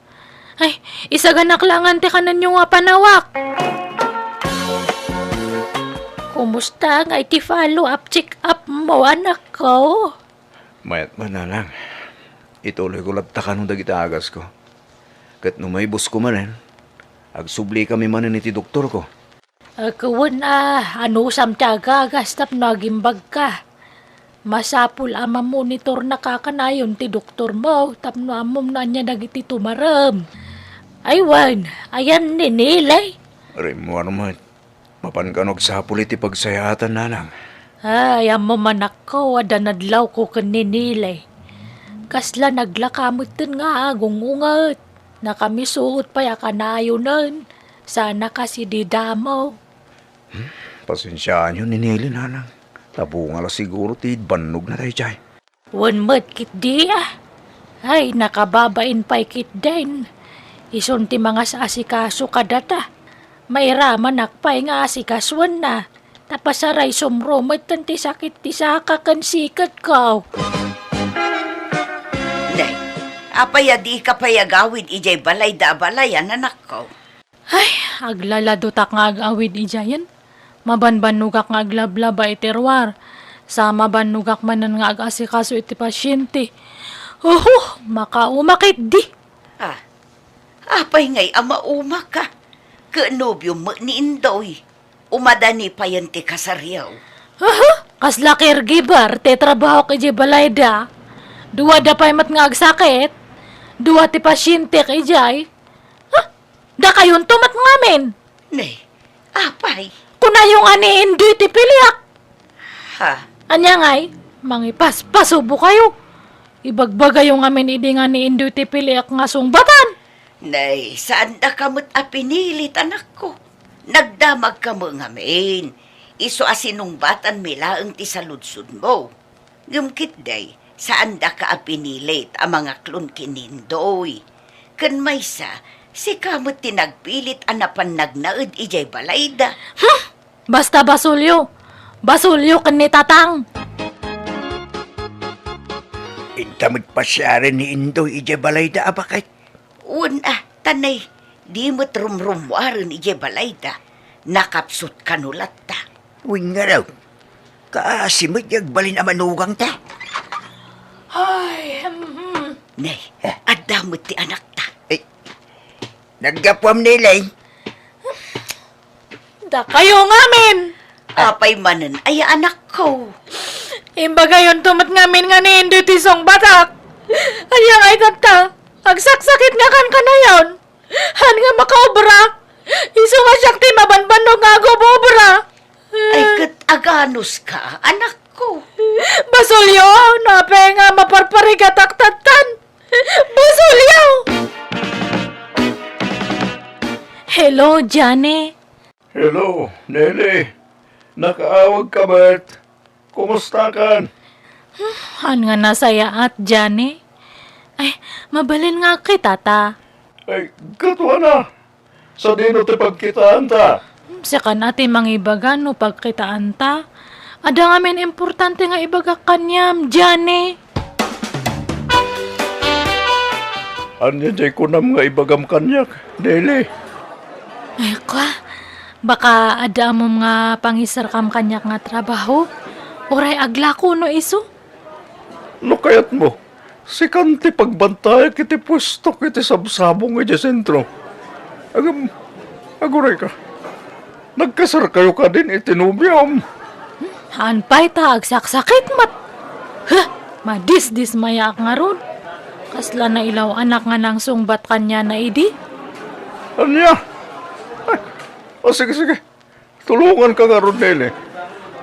Ay, isaganak laengen ti kanenyo nga panawak. Kumusta ngay ti follow-up check-up mo, anakko? Mayat met, nanang. Ituloyko latta kano dagiti agasko. Ket no maibusko manen, agsublikami manen iti doktorko. Ket wen, a, anusam ti agagas tapno agimbagka. Masapul a mamonitornaka kanayon ti doktormo tapno ammom no ania dagiti tumarem. Ay wen, ayan ni Nelly? Rimmuar met. Mapan kano agsapul iti pagsayaatan, nanang. Ay, ammom, anakko, adda nadlawko ken ni Nelly. Kasla naglaka metten nga agung-unget. Nakamisuot pay a kanayonen. Saan a kas idi damo. Hmm, pasensiaanyo ni Nelly, nanang. Ta bunga la siguro ti bannogna daydiay. Wen met ketdi, a. Ay, nakababain pay ketdin. Isun ti mangas-asikaso kadata. Mairamanak pay nga asikasuenna. Ta pasaray sumro metten ti sakit ti saka ken siketko. Nay, apay a dika pay agawid idiay balayda a balayan, anakko? Ay, aglaladotak nga ag-awid idiayen. Mabanbannogak nga aglablaba iti ruar. Sa mabannogak manen nga ag-asikaso iti pasiente. Oho, makauma ketdi. Ah, apay ngay a maumaka? Ket nobiom met ni Indoy. Umadani payen ti kasaryo. Aha, kasla caregiver ti trabahok idiay balayda. Duada pay met nga agsakit. Dua ti pasientek idiay. Ha? Dakayonto met ngamin. Ne, apay? Kunayo nga ni Indoy ti piliak. Ha? Ania ngay, mangipaspasubo kayo. Ibagbagayo ngamin idi nga ni Indoy ti piliak nga sungbatan. Nay, saandaka met a pinilit, anakko. Nagdamagka met ngamin. Isu a sinungbatanmi laeng ti saludsodmo. Ngem ketdi, saandaka a pinilit a mangaklon ken ni Indoy. Ken maysa, sika met ti nagpilit a napan nagnaed idiay balayda. Hmm! Basta basolyo! Basolyo ken ni Tatang. Inta met pasiaren ni Indoy idiay balayda a baket. Wen a, ta nay, di met rumrummuaren idiay balayda. Nakapsut kano latta. Wen ngarud, kaasi met ti agbalin a manugangta. Ay, hmm. Nay, adda met ti anakta. Ay, naggapuam, Nelly. Dakayo ngamin! Apay manen aya, anakko? Imbagayonto met ngamin nga ni Indoy ti sungbatak. Ania ngay tatta? Agsaksakit nga kan kanayon. Han nga makaobra. Isu nga siak ti mabanbannog nga agub-obra. Ay, ket aganuska, anakko. Basolyo, no apay nga maparparigatak tattan. Basolyo! Hello, Johnny. Hello, Nelly. Nakaawagka met. Kumustakan? Hmm, han nga nasayaat, Johnny. Ay, mabalin nga kita ta. Ay, katuana. Sadino ti pagkitaanta? Hmm, sikan a ti mangibaga no pagkitaanta. Adda ngamin importante nga ibagak kaniam, Johnny. Ania diay kunam nga ibagam kaniak, Nelly? Ay, kwa, baka adda ammom nga pangiserkam kaniak nga trabaho? Uray aglako no isu? No kayatmo, sikan ti pagbantayak iti puestok iti sabsabong idiay sentro. Agam, agurayka. Nagkasarkayo kadin iti nobiom? Haan pay ta agsaksakit met. Huh! Madisdismayaak ngarud. Kasla nailaw-anak nga nangsungbat kaniana idi. Ania? Ay, o, sige, sige. Tulonganka ngarud, Nelly.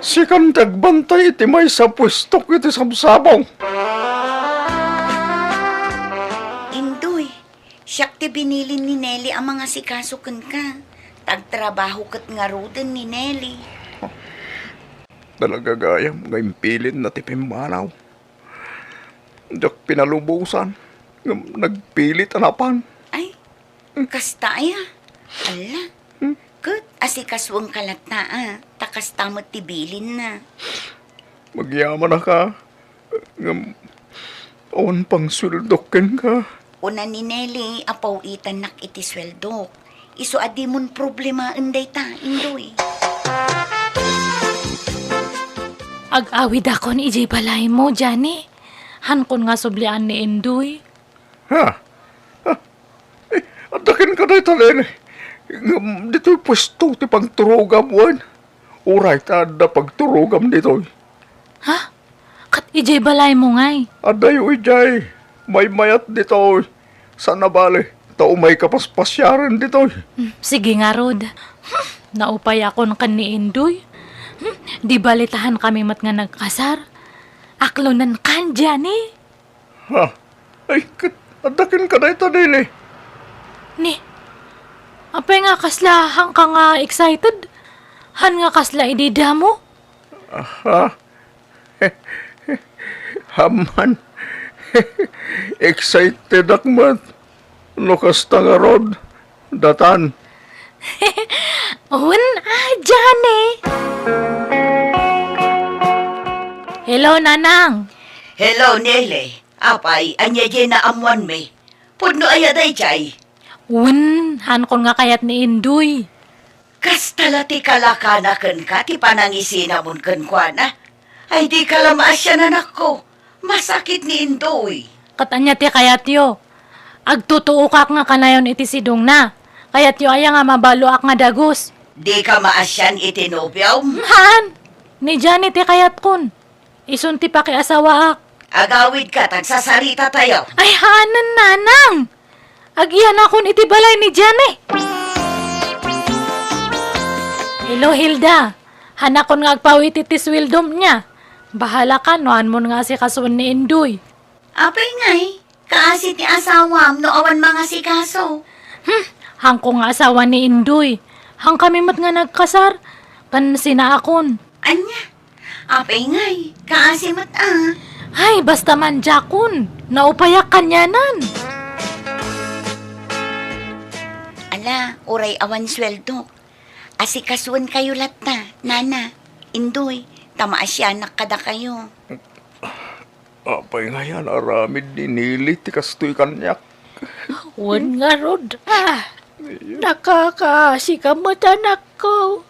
Sikan ti agbantay iti maysa a puestok iti sabsabong. Indoy, siak ti binilin ni Nelly a mangasikaso kenka. Ta agtrabaho ket ngaruden ni Nelly. Talaga gayam nga impilinna ti pimmanaw. Diak pinalubosan ngem nagpilit a napan. Ay, kasta aya? Alla. Hmm? Ket asikasuenka latta a, ta kasta met ti bilinna. Agyamanaka, ngem awan pangsueldok kenka. Kuna ni Nelly a paw-itannak iti sueldok. Isu a dimon problemaen dayta, Indoy. Ag-awidakon idiay balaymo, Johnny. Hankon nga sublian ni Indoy. Ha? Ha? Eh, adda kenka dayta, Nelly. Ngem ditoy puesto ti pagturogam wen? Uray ta adda pagturogam ditoy. Ha? Ket idiay balaymo ngay? Adayo idiay. Maymayat ditoy. Saan a bale, ta umayka paspasiaren ditoy. Hmm, sige ngarud. Hmm, naupayakon ken ni Indoy. Hmm, di bale ta hankami met nga nagkasar. Aklonenkan, Johnny. Ha? Ay, ket adda kenka dayta, Nelly. Ni, apay nga kasla hanka nga excited? Han nga kasla idi damo? Aha. Amman. Excitedak met. No kasta ngarud, datan. Wen a, Johnny. Hello, Nanang. Hello, Nelly. Apay, ania diay naammoanmi? Pudno aya daydiay? Wen, hankon nga kayat ni Indoy. Kasta la ti kalakana kenka ti panangisinamon kenkuana? Ay, dika la maasian, anakko. Masakit ni Indoy. Ket ania ti kayatyo? Agtutuokak nga kanayon iti sidongna. Kayatyo aya nga mabaloak nga dagus? Dika maasian iti nobiom? Haan! Ni Johnny ti kayatkon. Isun ti pakiasawaak. Agawidka, tagsasaritatayo. Ay, haanen, Nanang! Agyanakon iti balay ni Johnny. Hello, Hilda. Hanakon nga agpawit iti sueldom nia. Bahalaka no haanmon nga asikasuen ni Indoy. Apay ngay, kaasi ti asawam no awan mangasikaso? Hmm, hanko nga asawa ni Indoy. Hankami met nga nagkasar. Ken sinaakon. Ania? Apay ngay, kaasi met a. Ay, basta mandiakon. Naupayak kanianan. Ala, uray awan sueldo. Asikasuenkayo latta, Nana. Indoy, ta maasianak kadakayo. Apay ngay a naaramid ni Nili ti kastoy kaniak? Wen ngarud, ah, nakakaasika met, anakko.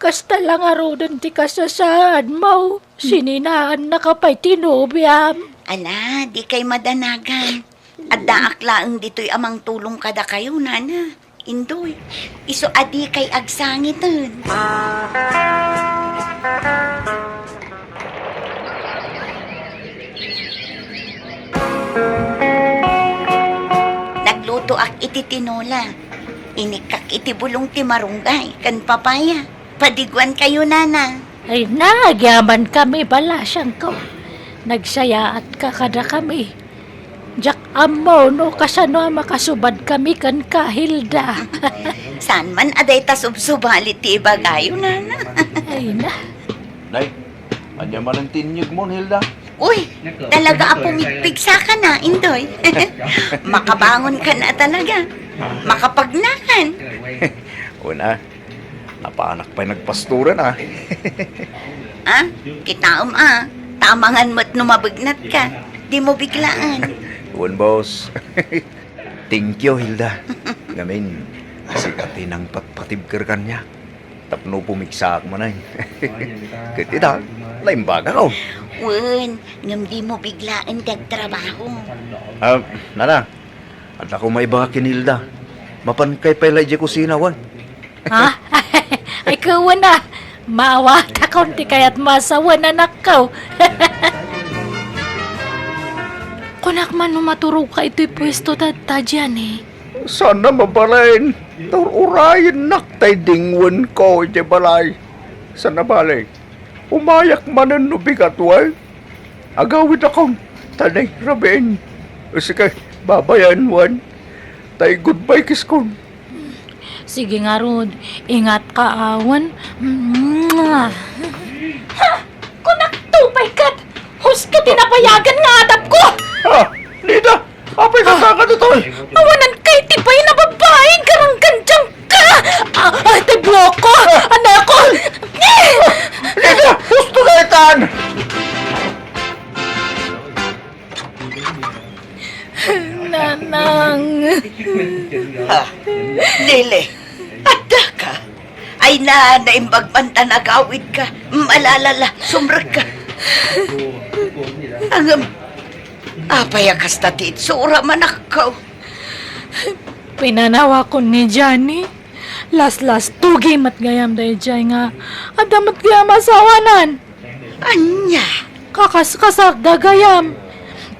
Kasta la ngaruden ti kasasaadmo, sininaannaka pay ti nobiam. Ala, dikay madanagan. Addaak laeng ditoy a mangtulong kadakayo, nana. Indoy, isu a dikay agsangiten. Naglutoak iti tinola. Inikkak iti bulong ti marunggay ken papaya. Padiguankayo, nana. Ay, nagyamankami, balasiangko. Nagsayaatka kadakami. Diak ammo no kasano a makasubadkami kenka, Hilda. Saan man a dayta subsubali ti ibagayo, nana. Ay na. Nay, ania manen ti inyegmon, Hilda? Uy, talaga a pumigpigsaka na, Indoy. Makabangonka na talaga. Makapagnakan. Una, Apanak pay nagpastoran, a. Ah, kitaem, a. Tamangan met no mabegnatka. Dimo biglaen. Wen, boss. Thank you, Hilda. Ngamin, sika ti nangpatpatibker kaniak. Tapno pumigsaak manen. Ket ita, naimbagak. Wen, ngem dimo biglaen ti agtrabaho. Ah, nana, adda ko maibaga ken Hilda. Mapankay pay la idiay kusina, wen? Ha? Ay, kuwen a. Maawatakon ti kayatmo a sawen, anakko. Kunak man no maturogka itoy puesto ta, ta diay, eh. Saan a mabalin. Ur-urayennak tay dingwenko idiay balay. Saan a bale. Umayak manen no bigat, wen. Agawidakon, ta nairabiin. Sige, babayen, wen. Tay goodbye kisskon. Sige ngarud, ingatka, a, wen. Mwah! Ha! Kunakto pay ket, husto ti nabayagan nga adapko! Ah, Nida! Apay ka, ah, kaka ditoy? Awanan kay ti pay na babae, garanggandiang ka! Ah, ah, ti buokko! Ah! Anakon! Nida! Husto ka itan! Nanang. Ah, Lele, adda ka? Ay na, naimbag man ta nagawid ka. Malalala, sumrek ka. Angem, apay a kasta ti itsura, manakkaw? Pinanawakon ni Johnny. Laslastugi met gayam daydiay nga adda met gayam asawanan. Ania? Kakaskasarda gayam.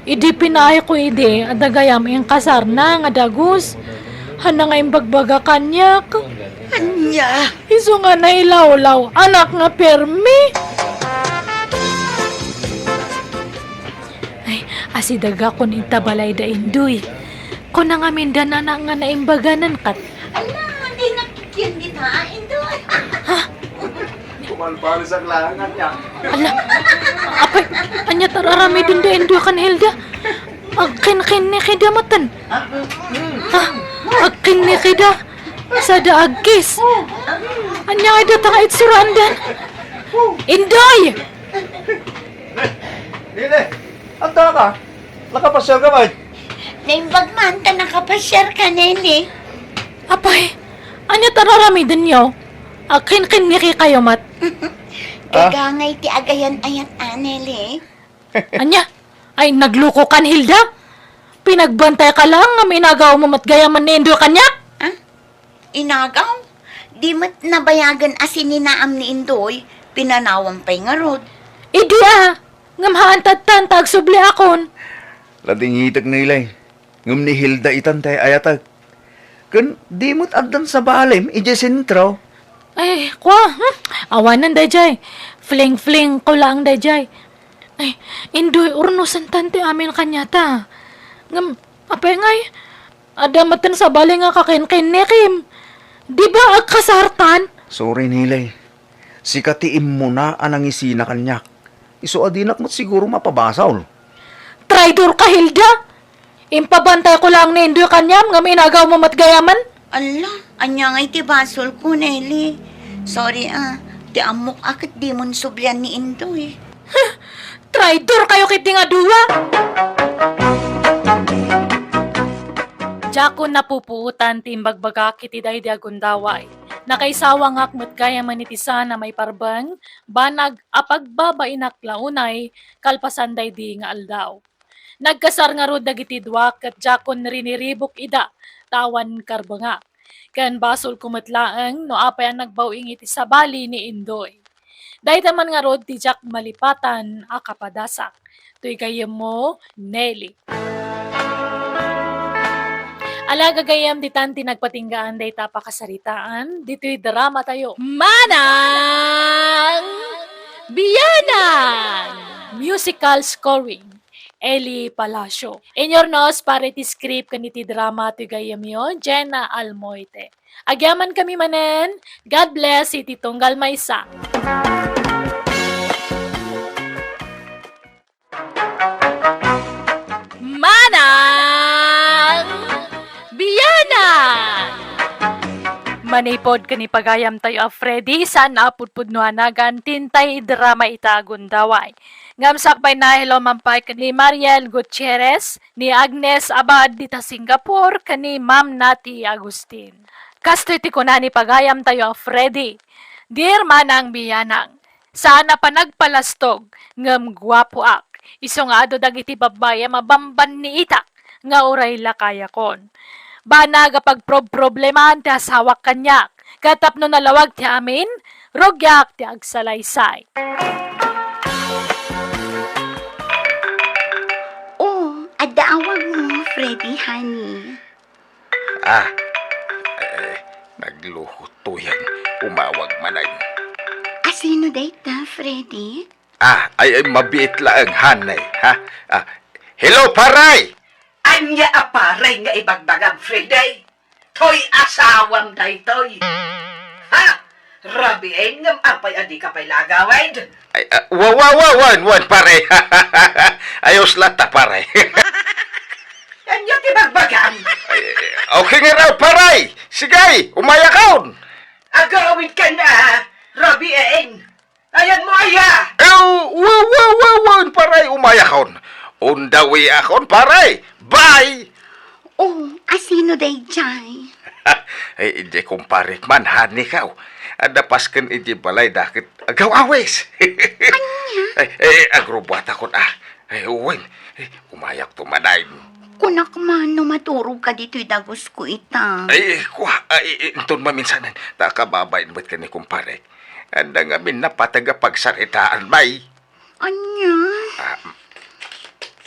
Idi pinaayko idi, adda gayam inkasarna nga dagus. Haan nga imbagbaga kaniak. Ania? Isu nga nailawlaw, anak nga permi. Ay, asidagakon ita balay da Indoy. Kuna ngamin da nana nga naimbaganan kat. Ala, di nakikyan dita, Indoy. Ha? Kumalbalisak lang, anya. Ala, apay, anya ti ar-aramiden da Indoy ken Hilda? Agkinkinnikida maten. Ha? Agkinnikida. Sada agkis. Anya nga data nga itsuraandan? Indoy! Nene, adda ka? Nakapasiar ka, bay? Naimbag man ta nakapasiar ka, Nene. Apay, ania ti ar-aramidenyo? Agkinkinniki kayo met. Ah? Gagangay ti agayan-ayat, a, Nene. Ania? Ay, nagluko kan, Hilda? Pinagbantay ka lang nga inagaw mo met gayam ni Indoy kaniak? Ah? Inagaw? Di met nabayagen a sininaam ni Indoy, pinanawam pay ngarud. Idi a, ngem haan ta ta agsubliakon. Ladingitek, Nilay. Ngem ni Hilda itan ti ay-ayatek. Ken di met addan sabalem idiay sentro. Ay, kua, hmm? Awanen daydiay. Fling-fling ko laeng daydiay. Ay, Indoy, urnosen tan ti amin kaniata. Ngem, apay ngay, adda metten sabali nga kakinkinnikim. Di ba agkasartan? Sorry, Nilay. Sika ti immuna a nangisina kaniak. Isu a dinak met siguro mapabasol. Traidor ka, Hilda! Impabantay ko lang ni Indoy kaniam ngem inagaw mo met gayamen. Ala, ania ngay ti basol ko, Nelly? Sorry, ah. Ti ammok a ket dimon sublian ni Indoy. Traidor kayo ketdi nga dua! Diakon napupuotan ti imbagbagak iti daydi a gundaway. Nakaisawangak met gayamen iti saan a maiparbeng, banag a pagbabainak la unay kalpasan daydi nga aldaw. Nagkasar ngarud dagiti dua ket diakon riniribuk ida ta awan karbengak. Ken basolko met laeng no apay a nagbaw-ing iti sabali ni Indoy. Dayta man ngarud ti diak malipatan a kapadasak. Toy gayyemmo, Nelly. Ala, gagayyem, ditan ti nagpatinggaan dayta a pakasaritaan ditoy dramatayo. Manang Bianang! Musical scoring, Eli Palacio. Inurnos para iti script ken iti drama toy gayyemyo, Jenna Almoite. Agyamankami manen, God bless iti tunggal maysa. Manang Bianang! Manipod ken ni pagayamtayo a Freddy, saan a pudpudno a nagan ti intay idrama ita a gundaway. Ngem sakbayna, hello man pay ken ni Mariel Gutierrez, ni Agnes Abad dita Singapore, ken ni Ma'am Nati Agustin. Kastoy ti kuna ni pagayamtayo a Freddy, "Dear Manang Bianang, saan a panagpalastog, ngem guapoak. Isu nga adu dagiti babbai a mabambanniitak nga uray lakayakon. Banag a pagprobproblemaan ti asawak kaniak, ket tapno nalawag ti amin, rugiak ti agsalaysay." Oh, adda awagmo, Freddy, honey. Ah, eh, nagluhot to yan. Umawag manen. Asino dayta, Freddy? Ah, ay, ay, mabiit laeng, honey, ha? Ah, hello, paray! Ania a paray nga ibagbagam, Freddy? Toy asawam daytoy. Ha? Rabiin ngem apay a dika pay la agawid? Ay, ah, wa, wa, wa, wan, wan, pare. Ayos latta, pare. Ania ti bagbagam? Ay, okay nga raw, pare. Sige, umayakon. Agawid ka na, Rabiin. Ayan mo, aya. Eh, wa, wa, wa, wan, pare, umayakon. Undawi akon, pare. Bye. Oh, asino daydiay? Ay, idiay kumparek man, honey, kaw. Adda pasken idiay balay, dakit agaw-awis. Ania? Ay, eh, agrubuatakon, ah. Ay, wen, eh, umayak to manen. Kunak man no maturog ka ditoy dagusko ita. Ay, kua, ay, inton maminsanen, ta kababain met ken ni kumparek. Adda ngamin napateg a pagsaritaan, may. Ania? Ah,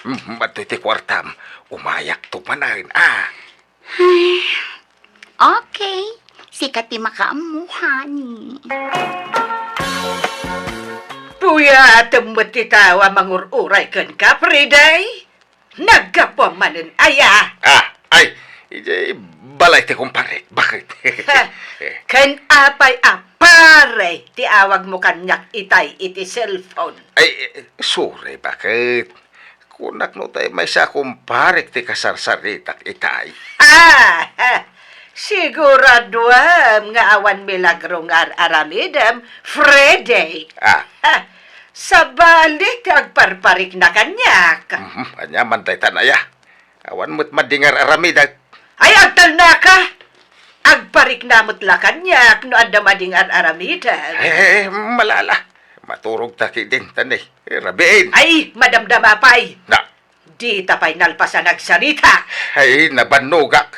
mm, mm, adtoy ti kuartam. Umayak to manen, ah. Ay, okay. Sika ti makaammo, honey. Puyatem met ti tao a mangur-uray kenka, Friday. Naggapuam manen aya? Ah, ay, idiay balay ti kumparek. Bakit? Ha, ken apay a pare ti awagmo kaniak itay iti cellphone? Ay, eh, sorry, bakit? Kunak no tay maysa a kumparek ti kasarsaritak itay. Ah! Siguraduam nga awan milagro nga ar-aramidem, Freddy. Ah. Ha, sabali ti agparparikna kaniak. Mhm, ania man daytan aya? Awan met madi nga ar-aramidek. Ay, agtalnaka! Agparikna met la kaniak no adda madi nga ar-aramidek. Ay, ay, ay, malala. Maturog ta kidin, tani. Eh, rabiin. Ay, madamdama pay. Na. Dita pay nalpas a nagsarita. Ay, nabannogak.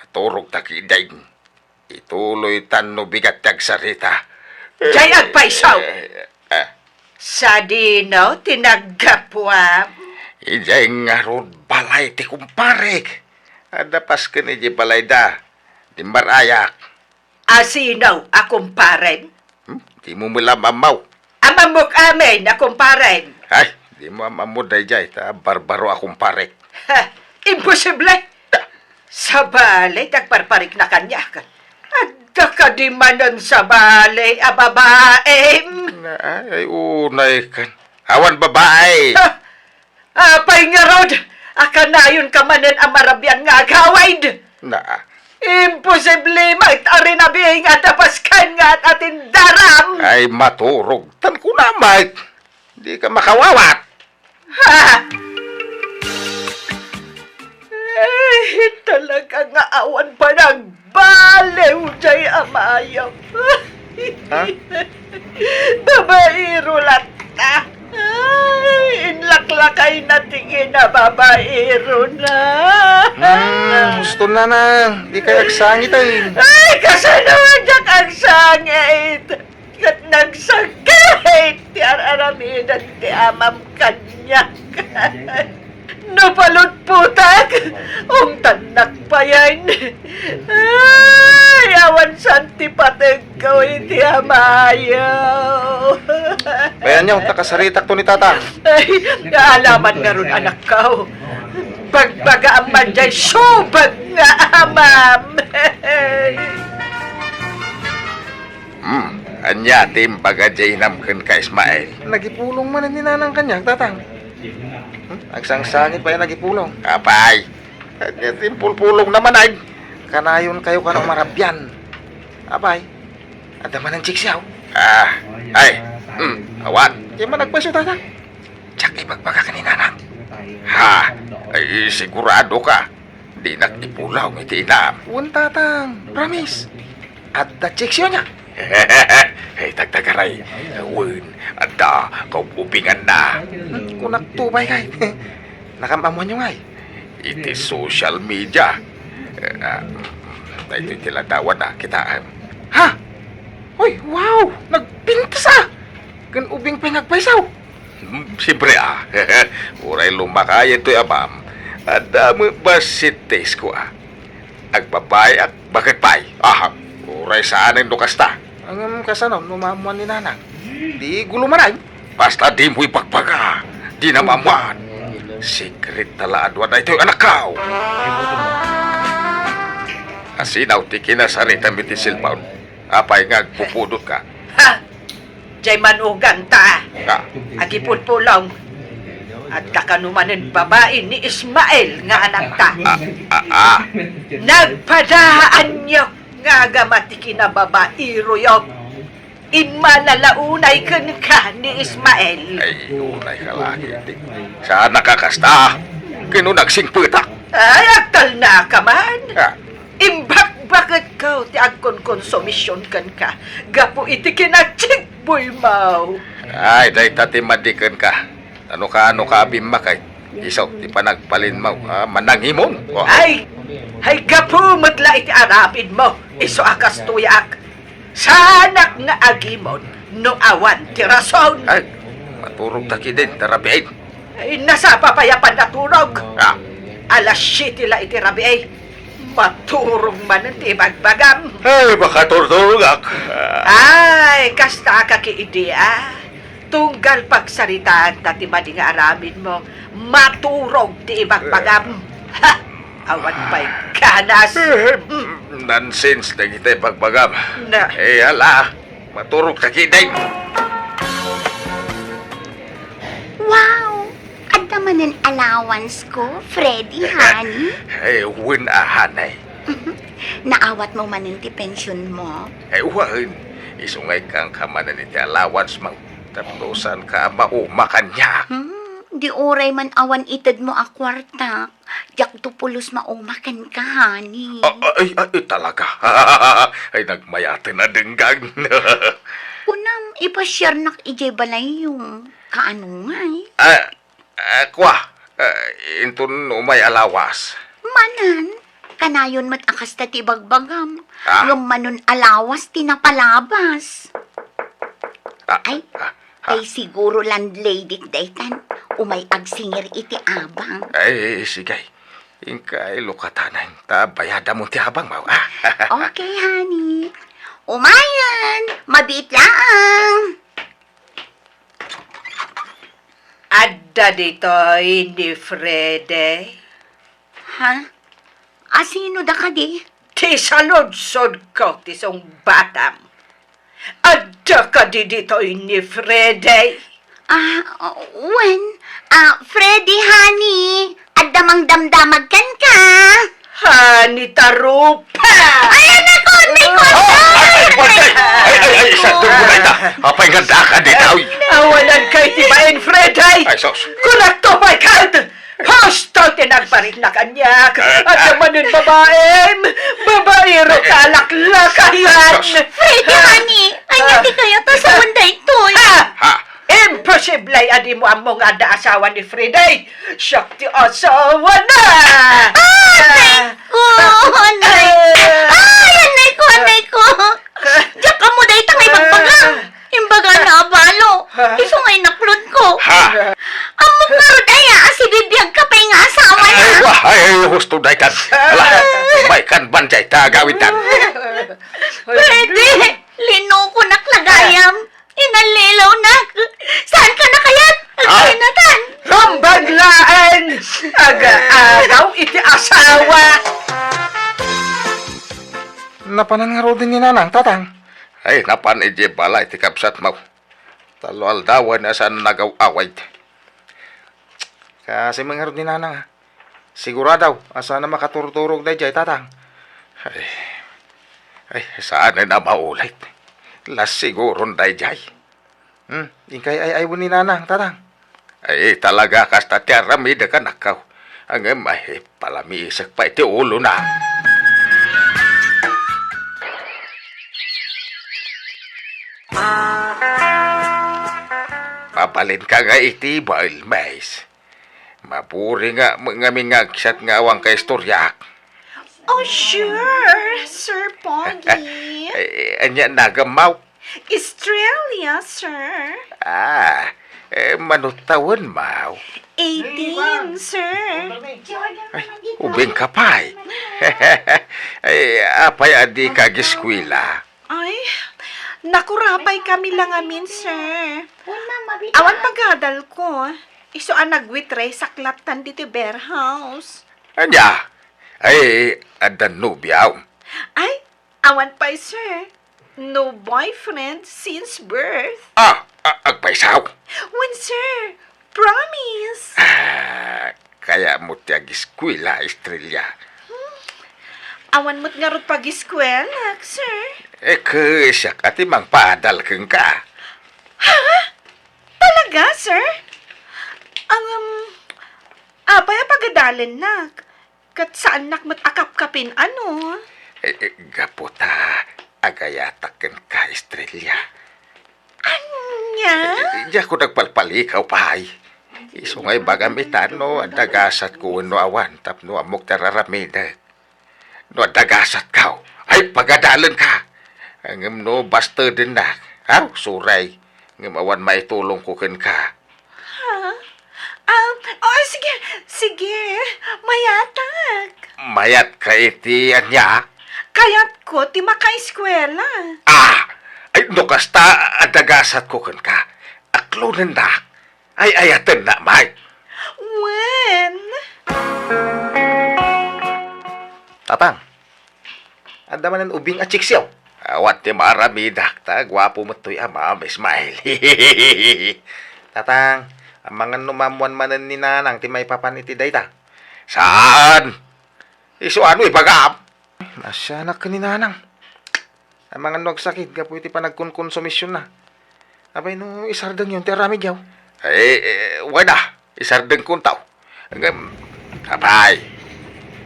Maturog ta kidin. Ituloy tan no bigat ti agsarita. Jay agpayso! Eh, eh. Sadino ti naggapuam? Idiay ngarud balay ti kumparek. Adda pasken idiay balayda. Dimmar-ayak. Asino a kumparem? Hmm? Dimo met la maammo. Amammok amin a kumparem. Ay, dimo am-ammo daydiay, ta barbaro a kumparek. Ha, imposible! Sabali ti agparparikna kaniak. Adda kadi manen sabali a babaem? Na, ay, unay kan. Awan babae. Ha? Apay ngarud a kanayonka manen a marabian nga agawid? Na, Imposible, Mike, a rinabiing a tapaskan nga at atin daram! Ay, maturog. Tan kuna, Mike. Di ka makawawat. Ha? Eh, talaga nga awan panagbaliw jay amayam. Ha? Babaero latta. Ay, inlaklakayna ti kinababaerona. Hmm, husto, nanang. Di kay agsangit, ay. Ay, kasano nga diak agsangit? Ket nagsakit ti ar-aramiden ti amam kaniak. No palutputak, ungtannak payen. Ay, awan saan ti pategko iti amayo. Payen, ta kasaritakto ni Tatang. Ay, alaman ngarud, anakko. Bagbagaam man jay subag nga amam. Hmm, ania ti imbaga jay inam kenka, Ismael? Nagipulong manen ni Nanang kaniak, Tatang. Hmm? Agsangsangit pay nagipulong. Apay, ania ti impulpulongna manen? Kanayon kayo kano marabian. Apay, adda manen check siya, oh. Ah, ay, hmm, awan. Diay man agpayso, Tatang. Diak ibagbagak ni Nanang. Ha? Ay, sigurado ka? Dinak ipulong iti inam. Wen, Tatang. Promise. Adda check siya niya. Ay, tagtagaray. Wen, adda kaubinganna. Hmm, kunak to pay kay. Nakam-ammoanyo ngay? Iti social media. Eh, ah, daytoy ti ladawanna, kitaem. Ha? Hoy, wow! Nagpintas, ah! Ken ubing pay nga agpayso. Hmm, siempre, ah. Uray lumakay daytoy amam, adda met bassit ti iskua. Agbabayak, baket pay. Aha, uray saanen no kasta. Ngem kasano no maammoan ni Nanang? Di gulo manen. Basta dimo ibagbaga. Dina maammoan. Secret ta la a dua daytoy, anakko. Asinaw ti kinasaritam iti cellphone. Apay nga agpupudotka? Ha? Jay manuganta. Ah. Agipulpulong. Adda kano manen babai ni Ismael nga anakta. Ah, ah, ah. Nagpadaanyo nga agama ti kinababairoyo. Immalala unay kenka ni Ismael. Ay, unay ka lagi, ti. Saan nakakasta? Kino nagsingpetak? Ay, agtalna ka man. Ah. Imbakbaketko ti agkonkonsumision kenka gapu iti kinachikboymo. Ay, dayta ti madi kenka. Ano ka, ano ka, abimmak, ay? Isu ti panagbalinmo, ah, manangimon. Oh. Ay, ay, gapu met la iti aramidmo, isu a kastoyak. Saanak nga agimon no awan ti rason. Ay, maturog ta kidin, tarabiin. Ay, nasapa pay a pannaturog. Ah. Alas siete la iti rabii. Maturog manen ti ibagbagam. Ay, makaturturogak. Ay, kasta ka ki idi, ah. Tunggal pagsaritaanta ti madi nga aramidmo, maturog ti ibagbagam. Ha! Awan pay ganas. Eh, nonsense dagiti ibagbagam. Na. Eh, ala, maturog ta kidin. Wow! Adda manen allowance ko, Freddy, honey? Eh, wen a, honey. Naawatmo manen ti pensionmo? Eh, wen. Isu nga ikkanka manen iti allowance mo. Tapno saanka a mauma kaniak. Hmm, di uray man awan itedmo a kuarta. Diakto pulos mauma kenka, honey. Ah, ah, ay, ay, talaga. Ay, nagmayaten a denggan. Kunam, ipasiarnak idiay balayyo. Kaano ngay? Ah, ah, kua, ah, inton umay a lawas. Manen, kanayon met a kasta ti ibagbagam. Ah. Ngem manen a lawas ti napalabas. Ah, ay, ah, ah. Ay, siguro landlady daytan. Umay agsingir iti abang. Ay, sige. Inka ilukatanan, ta bayadamon ti abang, maw. Okay, honey. Umayen, mabiit laang. Adda ditoy ni Frede. Ha? Asino da kadi? Ti saludsodko ti sungbatam. Adda kadi ditoy ni Frede? Ah, wen. Ah, Freddy, honey, adda mangdamdamag kenka. Ha? Anita Rupa! Ay, anak ko! Anak ko! Ah! Ay, ay, ay, ay, ay, ay, ay, sa turbo na ita. Apay nga daka dita, uy. Awanan kay ti bain, Fred, ay! Ay, sus. Kunak to, my God! Husto ti nagparitnak, aniak! Adda manen babaem! Babaero ka, alaklakayan! Sus. Freddy, honey! Ania ti kayat a sawen daytoy? Ha? Ha? Imposible a dimo ammo nga adda asawa ni Freddy! Siak ti asawana! Ah, nay ko! Nay! Ay, anay ko, anay ko! Diak ammo dayta nga ibagbaga! Imbagana a balo! Isu nga inaklod ko! Ha? Ammok ngarud aya a sibibiag ka pay nga asawana! Ay, wa, ay, ay, husto daytan! Ala, may kan ban dayta agawidtan! Freddy! Linukonak la gayam! Inallilawnak! Saan ka na kayat? Ah? Agkinatan! Rumbag laeng! Aga-agaw iti asawa! Napanan ngaruden ni Nanang, Tatang? Ay, napan idiay balay ti kabsatmo. Tallo aldawen a saan nagaw-awid. Kaasi met ngarud ni Nanang, a. Sigurado a saan a makaturturog daydiay, Tatang. Ay, ay, saanen a maulit. Las siguron daydiay. Hmm, inkay ay-aywen ni Nanang, Tatang. Ay, talaga kasta ti aramidek, anakko. Ngem, ay, palamiisek pay ti ulona. Mabalinka nga iti bael, Miss. Maburing ngamin nga agsat nga awan kaistoriak. Oh, sure, Sir Pogi. Eh, ania naganmo? Estrella, sir. Ah, eh, mano tawenmo? Eighteen, sir. Ay, ubingka pay. Ay, apay a dika ageskuela? Ay, nakurapay kami la ngamin, sir. Awan pagadalko. Isu a nagwitre saklatan ditoy beer house. Ania? Ay, adda nobiom? Ay, awan pay, sir. No boyfriend since birth. Ah, a-, agpayso? Wen, sir. Promise. Ah, kayatmo ti ageskuela, Estrella? Hmm. Awan met ngarud pageskuelak, sir. Eh, ket siak a ti mangpadal kenka. Ha? Talaga, sir? Ngem, apay a pagadalennak? Ket saannak met a kapkapin, ano? Eh, eh, gapu ta agayatak kenka, Estrella. Ania? Eh, eh, diak nagpalpalikaw pay. Isu nga ibagam ita no adda gasatko wenno awan tapno ammok ti ar-aramidek. No adda gasatko, ay, pagadalenka. Ngem no bastedennak, aw, sorry. Ngem awan maitulongko kenka. Ha? Ah, oh, sige, sige. Mayatak. Mayatka iti ania? Kayatko ti makaeskuela. Ah! Ay, no kasta, adda gasatko kenka. Aklonennak. Ay-ayatennak met. Wen? Tatang, adda manen ubing a chicks, yaw? Awan ti maaramidak, ta guapo met toy amam, Ismael. Tatang, amangan no maammuan manen ni Nanang ti maipapan iti dayta. Saan? Isu ano ibagam? Naasianak ken ni Nanang. Amangan no agsakit gapu iti panagkonkonsumisionna. Apay no isardengyon ti aramidyo? Ay, eh, wen a, isardengkonto. Ngem, apay,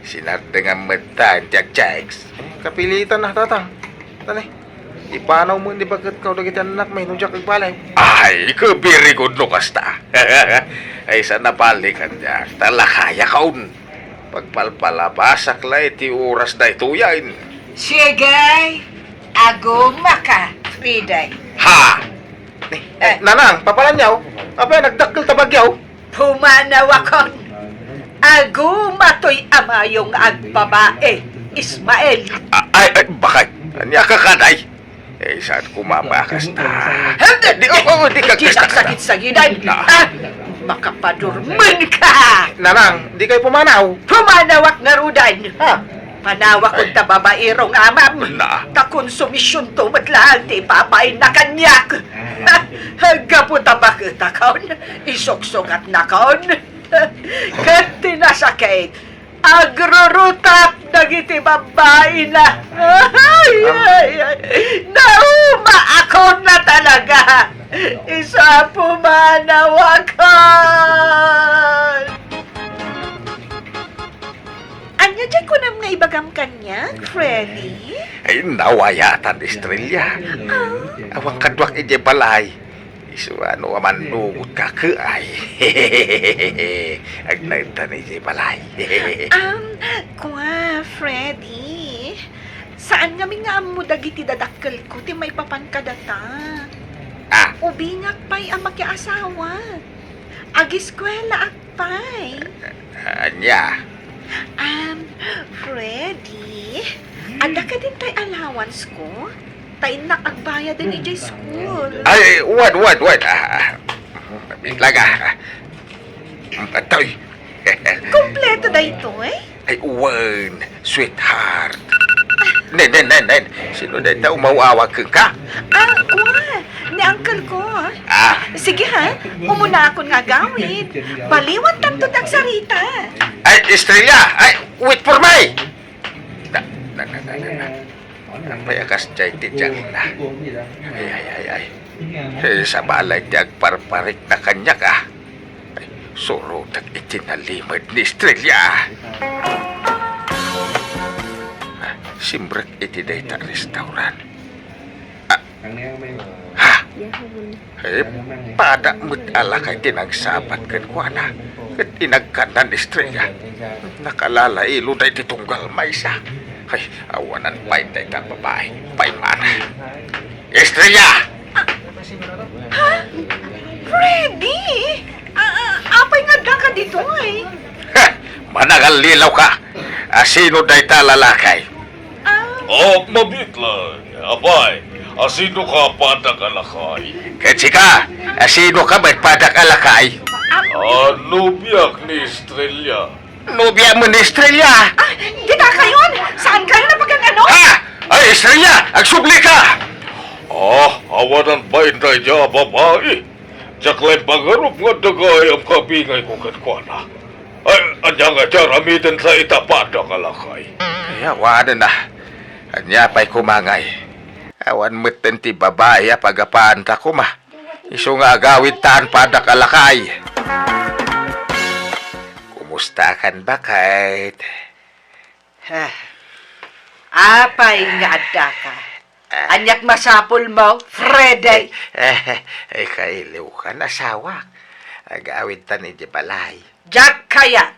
sinardengan met ta ti agchicks. Eh, kapilitan a, Tatang. Tani, ipanawmo ni baketko dagiti annakmi no diak agbaliw. Ay, very good no kasta. Ay, saan a balikan diak, ta lakayakon. Pagpalpalabasak la iti oras daytoyen. Sige, agumaka, Freddy. Ha? Eh, eh, Nanang, papalanyo? Apay, nagdakkel ta bagyo? Pumanawakon. Aguma toy amayo nga agbabae, Ismael. A-, ay, ay, bakit? Ania ka kaday? Eh, saan ko mabakas ta? Di, oh, oh, di ka, di ka, ka, ka. Sakit-sakitan. Na. Ah, makapadurmen ka. Nanang, di kayo pumanaw. Pumanawak ngaruden. Ha? Panawakon ta babaero nga amam. Na. Ta konsumisionto met laeng ti ipapainna kaniak. Gapu ta baketakon, isuksugatnakon. Ket ti nasakit, Agrurutak dagiti babbaina. Ay, ay, ay. Naumaakon na talaga. Isu a pumanawakon. Ania diay kunam nga ibagam kaniak, Freddy? Ay, nawayatan, Estrella. Ah? Awan kaduak idiay balay. Isu a no amannugot ka, ay. Agnaedtan idiay balay. Um, kua, Freddy. Saan ngamin nga ammo dagiti dadakkelko ti maipapan kadata. Ah. Ubingak pay a makiasawa. Agiskuelaak pay. Ania? Um, Freddy, adda kadin tay allowance ko? Ta innak agbayaden idiay school. Ay, wen, wen, wen. Ah, ah. Wait lang, ah. Atoy. Kompleto daytoy? Ay, wen, sweetheart. Nen, nen, nen, nen. Sino dayta umaw-awag kenka? Ah, kua. Ni uncle ko. Ah. Sige ha, umuna akon nga agawid. Baliwan tanto ti agsarita. Ay, Estrella! Ay, wait for me! Na, na, na, na, na, na. Apay a kasdiay ti diak na? Ay, ay, ay, ay. Eh, sabali ti agparparikna kaniak, ah. Ay, surotek iti nalimed ni Estrella. Ah, simrek iti dayta a restaurant. Ah, ha? Eh, pada met a lakay ti nangsabat kenkuana. Ket inagkanna ni Estrella. Nakalalailo daydi tunggal maysa. Ay, awanan pay dayta a babai. Paymana. Estrella! Ha? Freddy? Ah, ah, apay nga addaka ditoy? Ha! Manangallilawka! Asino dayta a lalaki? Ah. Oh, mabiit lang. Apay, asino ka, padak a lakay? Ket sika, asino ka met, padak a lakay? Ah, nobiak ni Estrella. Nobia mo ni Estrella? Ah, dita kayon? Saan kayo napagkakano? Ha? Ay, Estrella! Agsubli ka! Ah, awanan pay dayta a babai. Diak laeng pangarup nga adda gayam kabingayko kenkuana. Ay, ania nga ti aramidenta ita, padak a lakay? Ay, awanen a. Ania pay koma ngay? Awan metten ti babai a pagapaanta koma. Isu nga agawidtan, padak a lakay. Kumustakan, baket? Ah, apay nga addaka? Ah. Aniat masapulmo, Freddy? Eh, eh, kailiwkan, asawak. Agawidtan idiay balay. Diak kayat.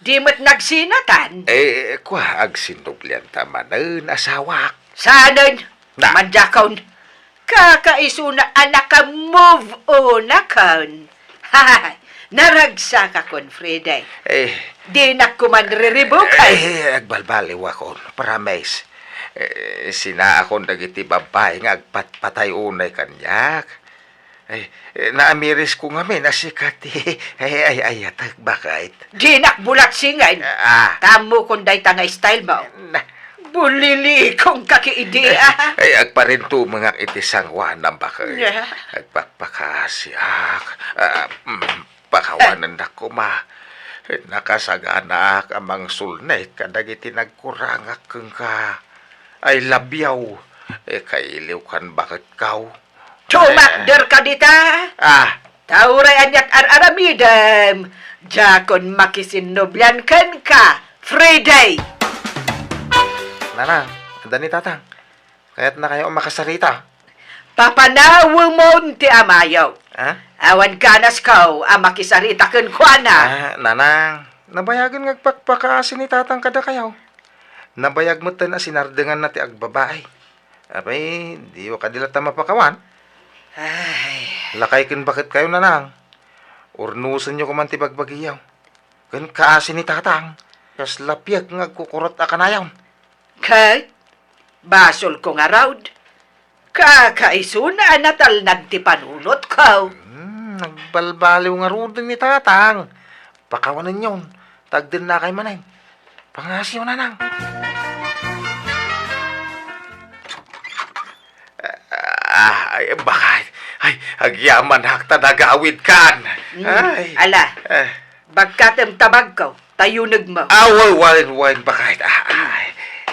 Di met nagsinatan? Eh, kua, agsinnublianta manen, asawak. Saanen? Na. Mandiakon. Kakaisuna a naka-move on akon. Hay, naragsakakon, Freddy. Eh. Dinak koma riribukay. Eh, agbalbaliwakon, promise. Eh, sinaakon dagiti babbai nga agpatpatay unay kaniak. Ay, eh, naamirisko ngamin a sika ti, ay, ay, ayatek, baket. Dinak bulatsingen. Ah. Tammokon dayta nga style mo. Na. Bulilikonka ket idi, ah. Ay, agparintumengak iti sangoanam, baket. Yeah. Agpakpakasiak. Ah, mm, pakawanennak koma. Nakasaganaak a mangsulnit kadagiti nagkurangak kenka. I love you. Eh, kailiwkan, baketko. Tumakderka dita. Ah. Ta uray aniat ar-aramidem, diakon makisinnublian kenka, Freddy. Nanang, adda ni Tatang. Kayatnakayo a makasarita. Papanawemon ti amayo. Ha? Awan kanasko a makisarita kenkuana. Ah, Nanang, nabayagen nga agpakpakaasi ni Tatang kadakayo. Nabayag metten a sinardenganna ti agbabai. Apay, diyo kadi latta mapakawan? Ay. Lakay ken baketkayo, Nanang. Urnosenyo koman ti bagbagiyo. Ken kaasi ni Tatang, kasla piek nga agkukurot a kanayon. Ket, basolko ngarud, kakaisuna a natalnag ti panunotko. Hmm, nagbalbaliw ngaruden ni Tatang. Pakawanenyon, ta agdennakay manen. Pangasiyo, Nanang. Ah, ay, bakay. Ay, agyamanak ta nagawidkan. Mm, ay. Ala, eh. Bagkatem ta bagko. ta yunegmo. Ah, wen, wen, wen, bakit? Ah, ay,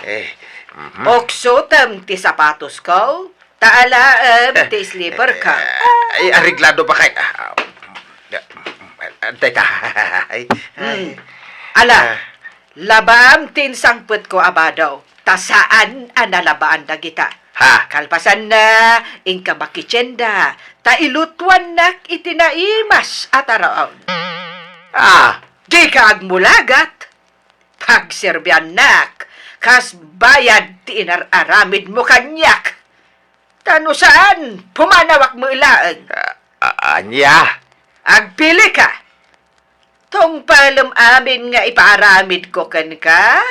eh, mhm. Uksotem ti sapatosko, ta alaem ti slipperko. Eh, ay, areglado, bakit? Ah, ah, ah, teka. Ay, ay. Hmm. Ala, ah. Labaam ti insangpetko a bado, ta saan a nalabaan dagita. Ha? Kalpasanna, inka makitienda, ta ilutuannak iti naimas a taraon. Ah! Dika agmulagat. Pagserbiannak kas bayad ti inar-aramidmo kaniak. Ta no saan, pumanawak met laeng. A-, ania? Agpilika. Tungpalem amin nga ipaaramidko kenka,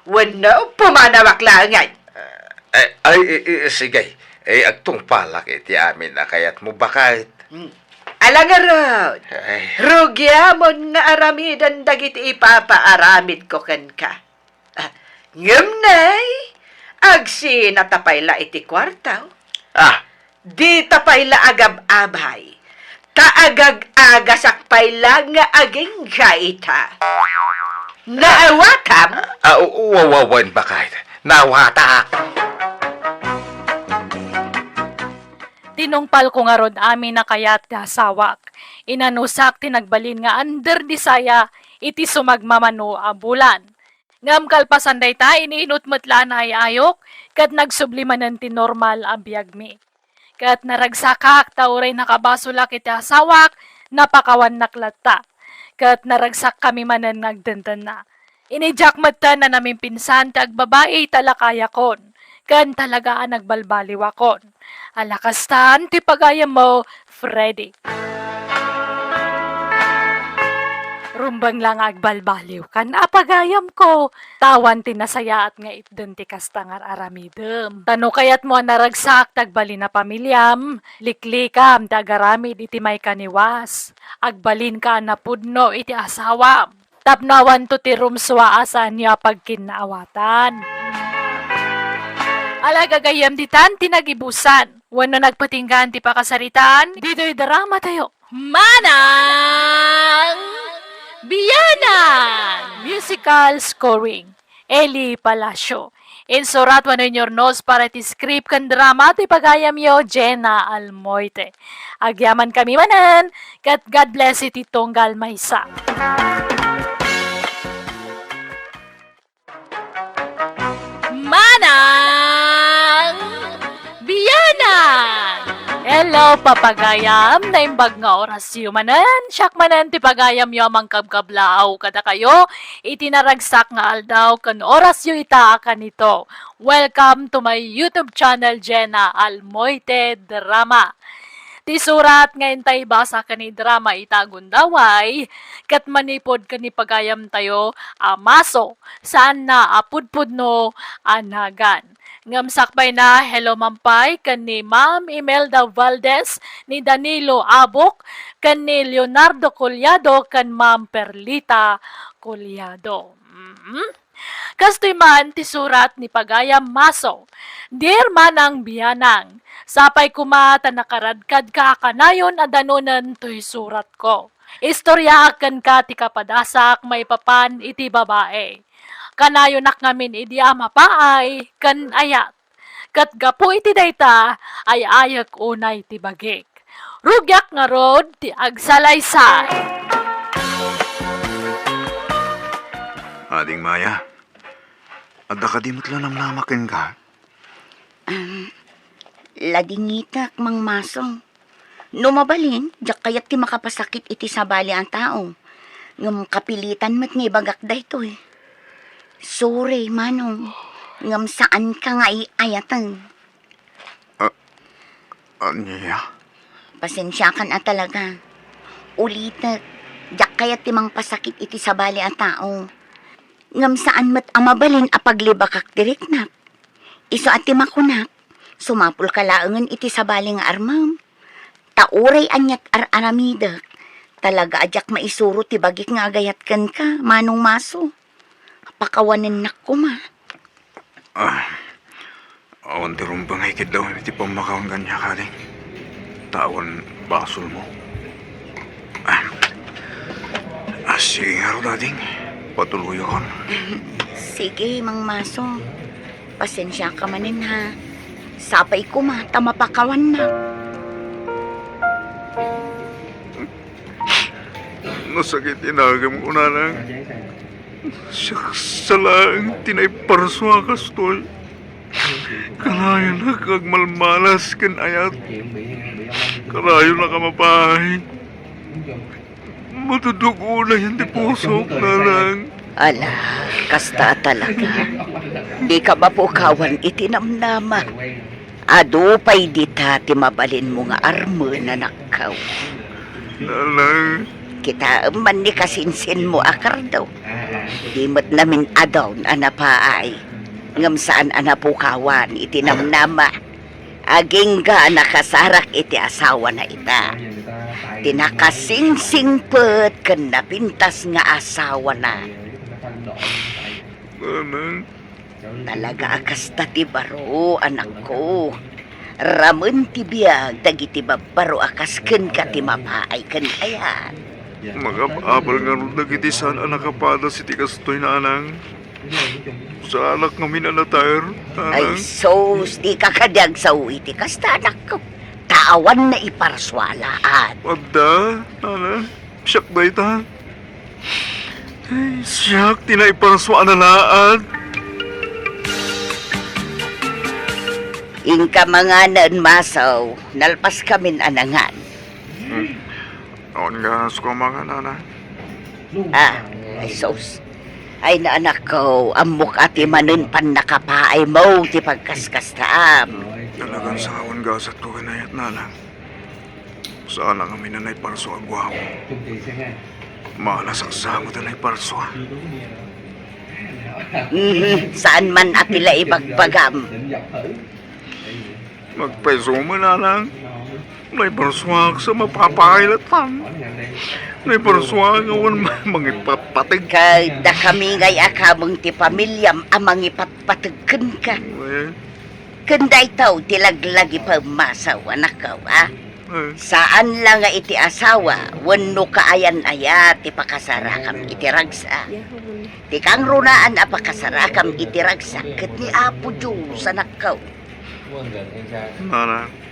wenno pumanawak laengen? Eh, ay, i-, i-, sige. Eh, agtungpalak iti amin a kayatmo, baket. Hmm. Ala ngarud, ay. Rugiamon nga aramiden dagiti ipapaaramidko kenka. Ah, ngem nay, agsinata pay la iti kuarto. Ah. Dita pay la agab-abay, ta agag-agasak pay la nga agingga ita. Naawatam? Ah, u-, u-, wa-, wa-, wen, baket. Naawatak. Tinungpalko ngarud amin a kayat ti asawak. Inanusak ti nagbalin nga under di saya iti sumagmamano a bulan. Ngem kalpasan dayta, iniinut met la a naay-ayok, ket nagsubli manen ti normal a biagmi. Ket naragsakak ta uray nakabasolak iti asawak, napakawannak latta. Ket naragsakkami manen nga agdendenna. Inidiak metten a namimpinsan ti agbabai ta lakayakon, ken talaga a nagbalbaliwakon. Ala kastan ti pagayammo, Freddy. Rumbeng la nga agbalbaliwkan a pagayamko, ta awan ti nasayaat nga itden ti kasta nga ar-aramidem. Ta no kayatmo a naragsak ti agbalin a pamiliam, liklikam ti agaramid iti maikaniwas. Agbalinka a napudno iti asawam. Tapno awanto ti rumsua a saanyo a pagkinnaawatan. Ala gagayyem ditan ti nagibusan wenno nagpatinggaan ti pakasaritaan, ditoy dramatayo. Manang Bianan! Musical scoring, Eli Palacio. Insurat wenno inyurnos para iti script ken drama ti pagayamyo, Jenna Almoite. Agyaman kami manen, ket God bless iti tunggal maysa. Manang Bianan! Hello, papagayam! Naimbag nga orasyo manen. Siak manen ti pagayamyo a mangkabkablaaw kadakayo iti naragsak nga aldaw ken orasyo ita a kanito. Welcome to my YouTube channel, Jenna Almoite Drama. Ti surat nga intay basa ken idrama ita a gundaway, ket manipud ken ni pagayamtayo a Maso, saanna a pudpudno a nagan. Ngem sakbayna, hello man pay ken ni Ma'am Imelda Valdez, ni Danilo Abok, ken ni Leonardo Collado, ken Ma'am Perlita Collado. Mm. Kastoy man ti surat ni pagayam Maso, Dear Manang Bianang, sapay koma ta nakaradkadka a kanayon a danonen toy suratko. Istoriaak kenka ti kapadasak maipapan iti babai. Kanayonak ngamin idi a mapaay ken ayat. Ket gapu iti dayta, ay-ayek unay ti bagik. Rugiak ngarud ti agsalaysay. Ading Maya, adda kadi met la namnama kenka? Am, ladingitek, Mang Maso. No mabalin, diak kayat ti makapasakit iti sabali a tao. Ngem kapilitan met nga ibagak daytoy. Sorry, Manong. Ngem saanka nga ay-ayaten. Ah, ania? Pasensiakan a talaga. Ulitek, diak kayat ti mangpasakit iti sabali a tao. Ngem saan met a mabalin a paglibakak ti riknak. Isu a ti makunak, sumapulka laengen iti sabali nga armem. Ta uray aniat ar-aramidek, talaga a diak maisuro ti bagik nga agayat kenka, Manong Maso. Pakawanennak koma. Ah, awan ti rumbeng a ikiddaw iti pammakaon kaniak, ading. Ta awan basolmo. Ah, ah, sige ngarud, ading. Patuloyakon. Sige, Mang Maso. Pasensiaka manen, ha. Sapay koma ta mapakawannak. Nasakit ti nagem, Nanang. Siak sa laeng ti naiparsua kastoy. Kanayon a agmalmalas ken ayat. Kanayon a mapaay. Matudog unayen ti pusok, Nanang. Ala, kasta a talaga. Dika mapukawan iti namnama. Adu pay dita ti mabalinmo nga armen, anakko. Nanang. Kitaem man ni kasinsinmo a kardo. Di met namin-adun a napaay. Ngem saan a napukawan iti namnama. Agingga a nakasarak iti asawana ita. Ti nakasingsingpet ken napintas nga asawana. Nanang. Talaga a kasta ti baro, anakko. Ramen ti biag dagiti babbaro a kas kenka ti mapaay ken ayat. Magab-abal ngarud dagiti saan a nakapadas iti kastoy, Nanang. Saanak ngamin a nataer, Nanang. Ay, sus, dika kadi agsao iti kasta, anakko. Ta awan naiparsua laat. Adda, Nanang. Siak dayta. Ay, siak ti naiparsua a nalaat. Inka manganen, Maso, nalpaskamin a nangan. Hmm. Awan ganas ko mangan, Nanang. Ah, ay sus. Ay, anakko, ammok a ti manen pannakapaaymo ti pagkaskastaam. Talagan saan a gasatko ken ayat, Nanang. Saan a ngamin a naiparsua a guapo. Malasaksa met a naiparsua. Mhm, saan man a ti la ibagbagam. Agpayso met, Nanang. Naiparsuak sa mapapailatan. Naiparsuak nga awan ma-, mangipatpateg. Ket dakami ngay a kameng ti pamiliam a mangipatpateg kenka. Wen. Ken daytoy ti laglagipem, Maso, anakko, a? Eh. Saan la nga iti asawa wenno kaayan-ayat ti pakasarakam iti ragsak. Ti kangrunaan a pakasarakam iti ragsak ket ni Apo Dios, anakko. Nanang.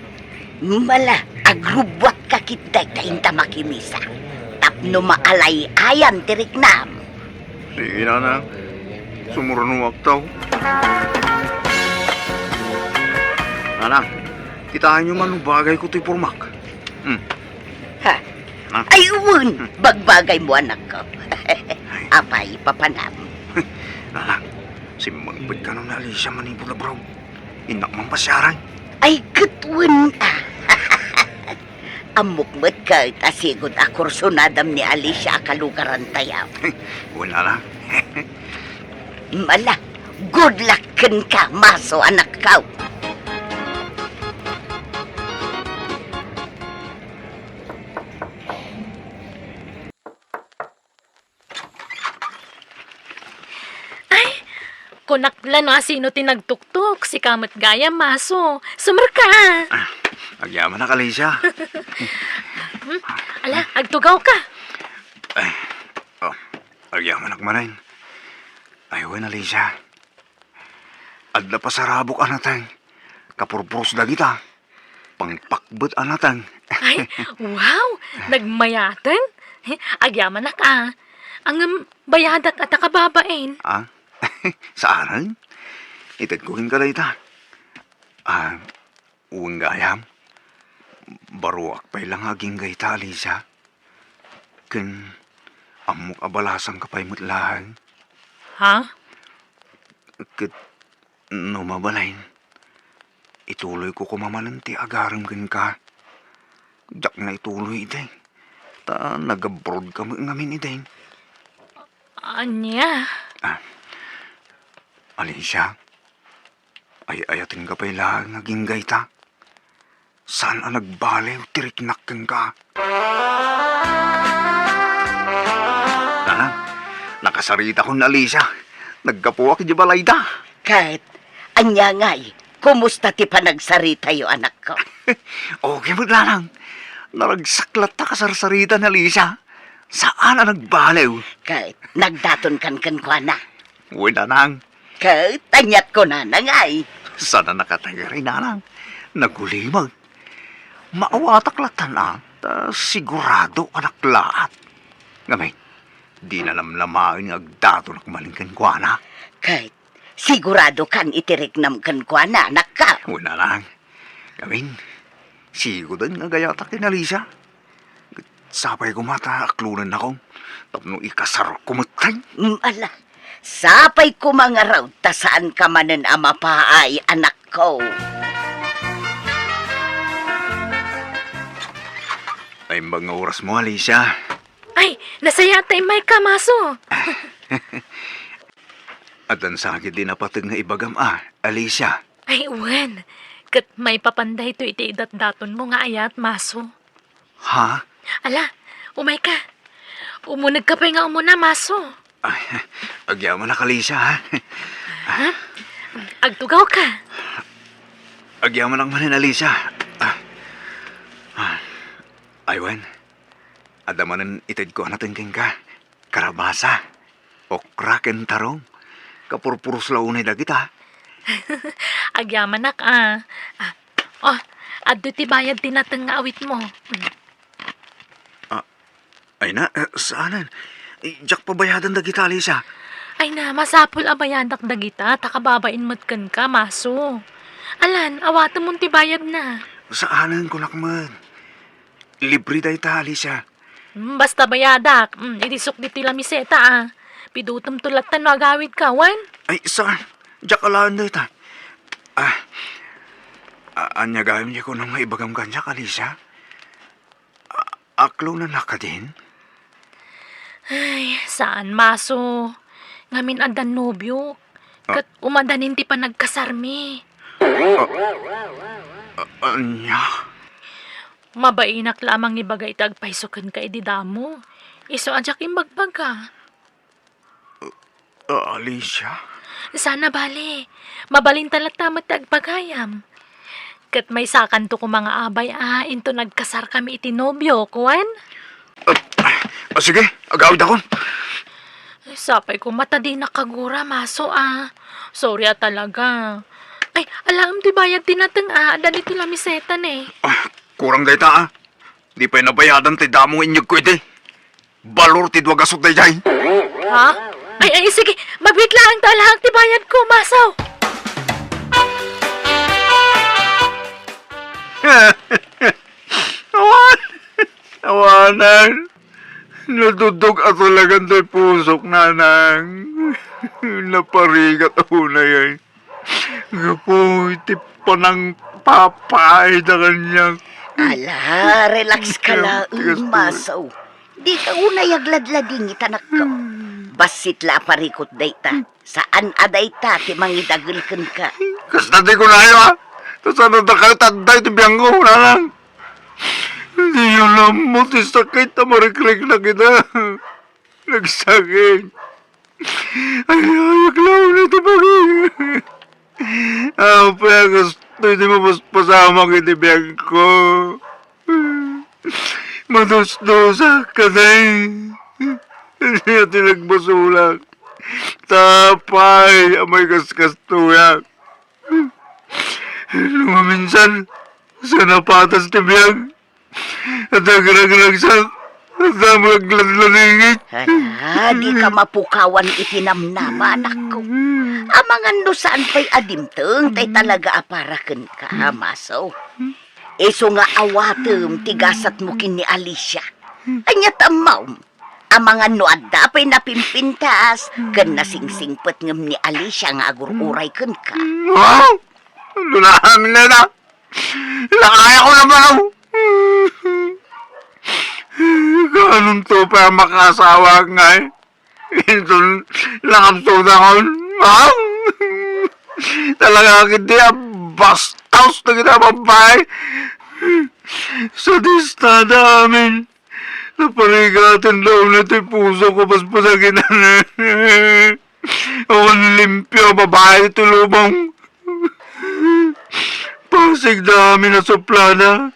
Mala, agrubbuatka ketdi ta inta makimisa tapno maalay-ayan ti riknam. Sige, Nanang. Sumurnuakto. Nanang, kitaenyo man no bagayko toy pormak. Hmm. Ha? Ha? Ay, wen! Hmm. Bagbagaymo, anakko. Apay, papanam? Nanang, simmangpetkano ni Alicia manipud abroad. Innak man pasiaran. Ay, ket wen, a. Ammok met ket a sigud a kursunadam ni Alicia a kalugarantayo. Wen, Nanang. Mala, good luck kenka, Maso, anakko. Ay, kunak la no asino ti nagtuktok, sika met gayam, Maso. Sumerka. Ah, agyamanak, Alicia. Hmm? Ala, agtugawka. Ay, oh, agyamanak manen. Ay, wen, Alicia. Adda pasarabok a nateng. Kapurpuros dagita. Pangpakbet a nateng. Ay, wow! Nagmayaten? Agyamanak a. Ngem bayadak a ta kababain. Ah? Saanen? Itedko kenka dayta. Ah, wen gayam. Baroak pay la nga agingga ita, Alicia. Ken ammok a balasangka pay met laeng. Ha? Ket no mabalin, ituloyko koma manen ti agarem kenka. Diak na ituloy idi. Ta nag-abroadka met ngamin idi. Ania? Ah, Alicia, ay-ayatenka pay laeng nga agingga ita. Saan a nagbaliw ti riknak kenka. Nanang, nakasaritakon ni Alicia. Naggapuak idiay balayda. Ket, ania ngay, kumusta ti panagsaritayo, anakko? Okay met, Nanang. Naragsak latta kasarsarita ni Alicia. Saan a nagbaliw. Ket nagdatonkan kenkuana. Wen, nanang. Ket aniat kunana ngay? Saan a nakatagari, nanang. Nagulimag. Maawatak lattan a, ta sigurado a naklaat. Ngamin, di na namnamaen nga agdatonak manen kenkuana. Ket siguradokan iti riknam kenkuana, anakko? Wen, nanang. Ngamin, sigoden nga agayatak ken Alicia. Sapay koma ta aklonennakon tapno ikasarko metten. Mm, ala, sapay koma ngarud ta saanka manen a mapaay, anakko. Naimbag nga orasmo, Alicia. Ay, nasayaat ta immayka, Maso. Addan sakit ti napateg nga ibagam a, Alicia. Ay, wen. Ket maipapan daytoy iti idatdatonmo nga ayat, Maso. Ha? Ala, umayka. Umunegka pay nga umuna, Maso. Ay, agyamanak, Alicia, ha? Ha? Agtugawka. Agyamanak manen, Alicia. Ah. Ah. Ay, wen. Adda manen itedko a nateng kenka. Karabasa, okra ken tarong. Kapurpuros la unay dagita. Agyamanak a. Ah, oh, adtoy ti bayad ti nateng nga awitmo. Mm. Ah, ay na, eh, saanen? Eh, diak pabayadan dagita, Alicia. Ay na, masapul a bayadak dagita, ta kababain met kenka, Maso. Alan, awatemon ti bayadna. Saanen, kunak met. Libre dayta, Alicia. Hmm, basta bayadak. Hmm, idi sukdi ti lamiseta, ah. Pidutemto latta no agawidka, wen? Ay, saan? Diak alaen dayta. Ah, a-, ania gayam diay kunam nga ibagam kaniak, Alicia? A-, aklonennak kadin? Ay, saan, Maso. Ngamin addan nobiok. Ah. Ket umadanin ti panagkasarmi. Ah, a-, ania? Mabainak la a mangibaga iti agpayso kenka idi damo. Isu a diak imbagbaga. Ah, Alicia? Saan a bale. Mabalinta latta met ti agbagayam. Ket maysakanto koma nga abay a inton agkasarkami iti nobiok, wen? Ah, ah, sige, agawidakon. Sapay koma ta dinak kagura, Maso, a. Sorry a talaga. Ay, alaem ti bayad ti nateng a, addan iti lamiseta ne. Ah, kurang dayta, a. Di pay nabayadan ti damo nga inyegko idi. Balor ti dua gasut daydiay. Ha? Ay, ay, sige. Mabiit laeng ta alaek ti bayadko, Maso. Awan. Awanan. Natudtog a talagan ti pusok, nanang. Naparigat a unay ay. Gapu iti panangpapaayda kaniak. Ala, relax ka laeng, Maso. Dika unay agladladingit, anakko. Bassit la a parikut dayta. Saan a dayta ti mangidagel kenka. Kasta ti kunayo, a. Ta saan a dakayo ta adda iti biangko, nanang. Diyo la ammo ti sakit a marikriknak ita. Nagsakit. Ay, ay, aglawna ti bagi. Apay a kastoy ti mapaspasamak iti biagko. Madusdusak, katay. Ania ti nagbasolak? Apay a maikaskastoyak. No maminsan, saan a patas ti biag. Adda agragragsak, adda agladladingit. Hala, dika mapukawan iti namnama, anakko. Amangan no saan pay a dimteng tay talaga a para kenka, Maso. Isu nga awatem ti gasatmo ken ni Alicia. Ania ti ammom? Amangan no adda pay napimpintas ken nasingsingpet ngem ni Alicia nga agur-uray kenka. Ha? Ano na amin na ita? Ilakayakon a baro. Kaanonto pay a makaasawaak ngay? Inton nakapsudakon, ha? Talaga ketdi a bastos dagiti a babai. Sadistada amin. Naparigaten da unay ti pusok a paspasakitan. Awan limpio a babai ti lubong. Pasigda amin a suplada.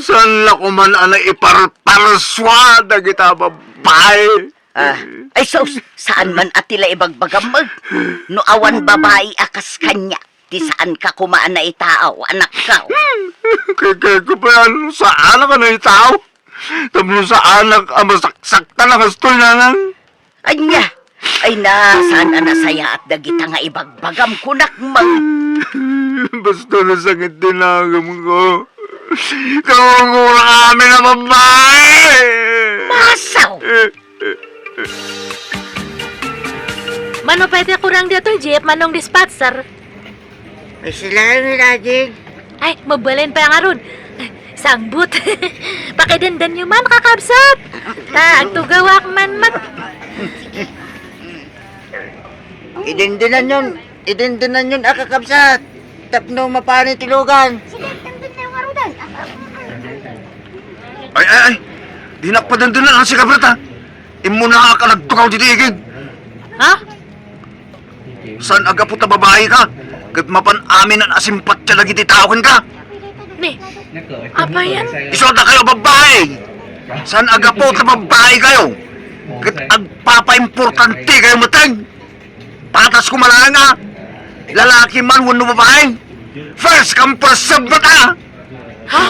Saan la koman a naiparparsua dagita babai? Ah, ay sus, saan man a ti la ibagbagam, eh. No awan babai a kas kaniak, ti saanka koma a naitaaw, anakko. Kay, kay ko pa yan, saan ka naitaaw? Tapno saanak a masaksaktan a kastoy, nanang? Ania? Ay na, saan a nasayaat dagita nga ibagbagam, kunak man. Basta nasakit ti nagamko. Kagurgurak amin a babai! Masaw! Mano pay ti kurang ditoy jeep, Manong Dispatcher? Ay, sila ni Rajin. Ay, mabalin pa ngarud. Sangbut. Pakidendenyo man, kakabsat. Ta, agtugawak man mat. Idendenan yon, idendenan yon a kakabsat. Tapno mapani ti lugan. Sige, tendon na yung arudan. Ay, ay, ay. Dinak padendenan ang si Gabriel, ha? Immunaak a nagtukaw ditoy igid. Ha? Saan a gapu ta babai ka, ket mapan amin a simpatya dagiti tao kenka? Ni, apay yan? Isu a dakayo a babai! Saan a gapu ta babai kayo, ket agpapaimportante kayo metten? Patas ko malaeng a, lalaki man wenno babai. First come, first serve met a! Ha?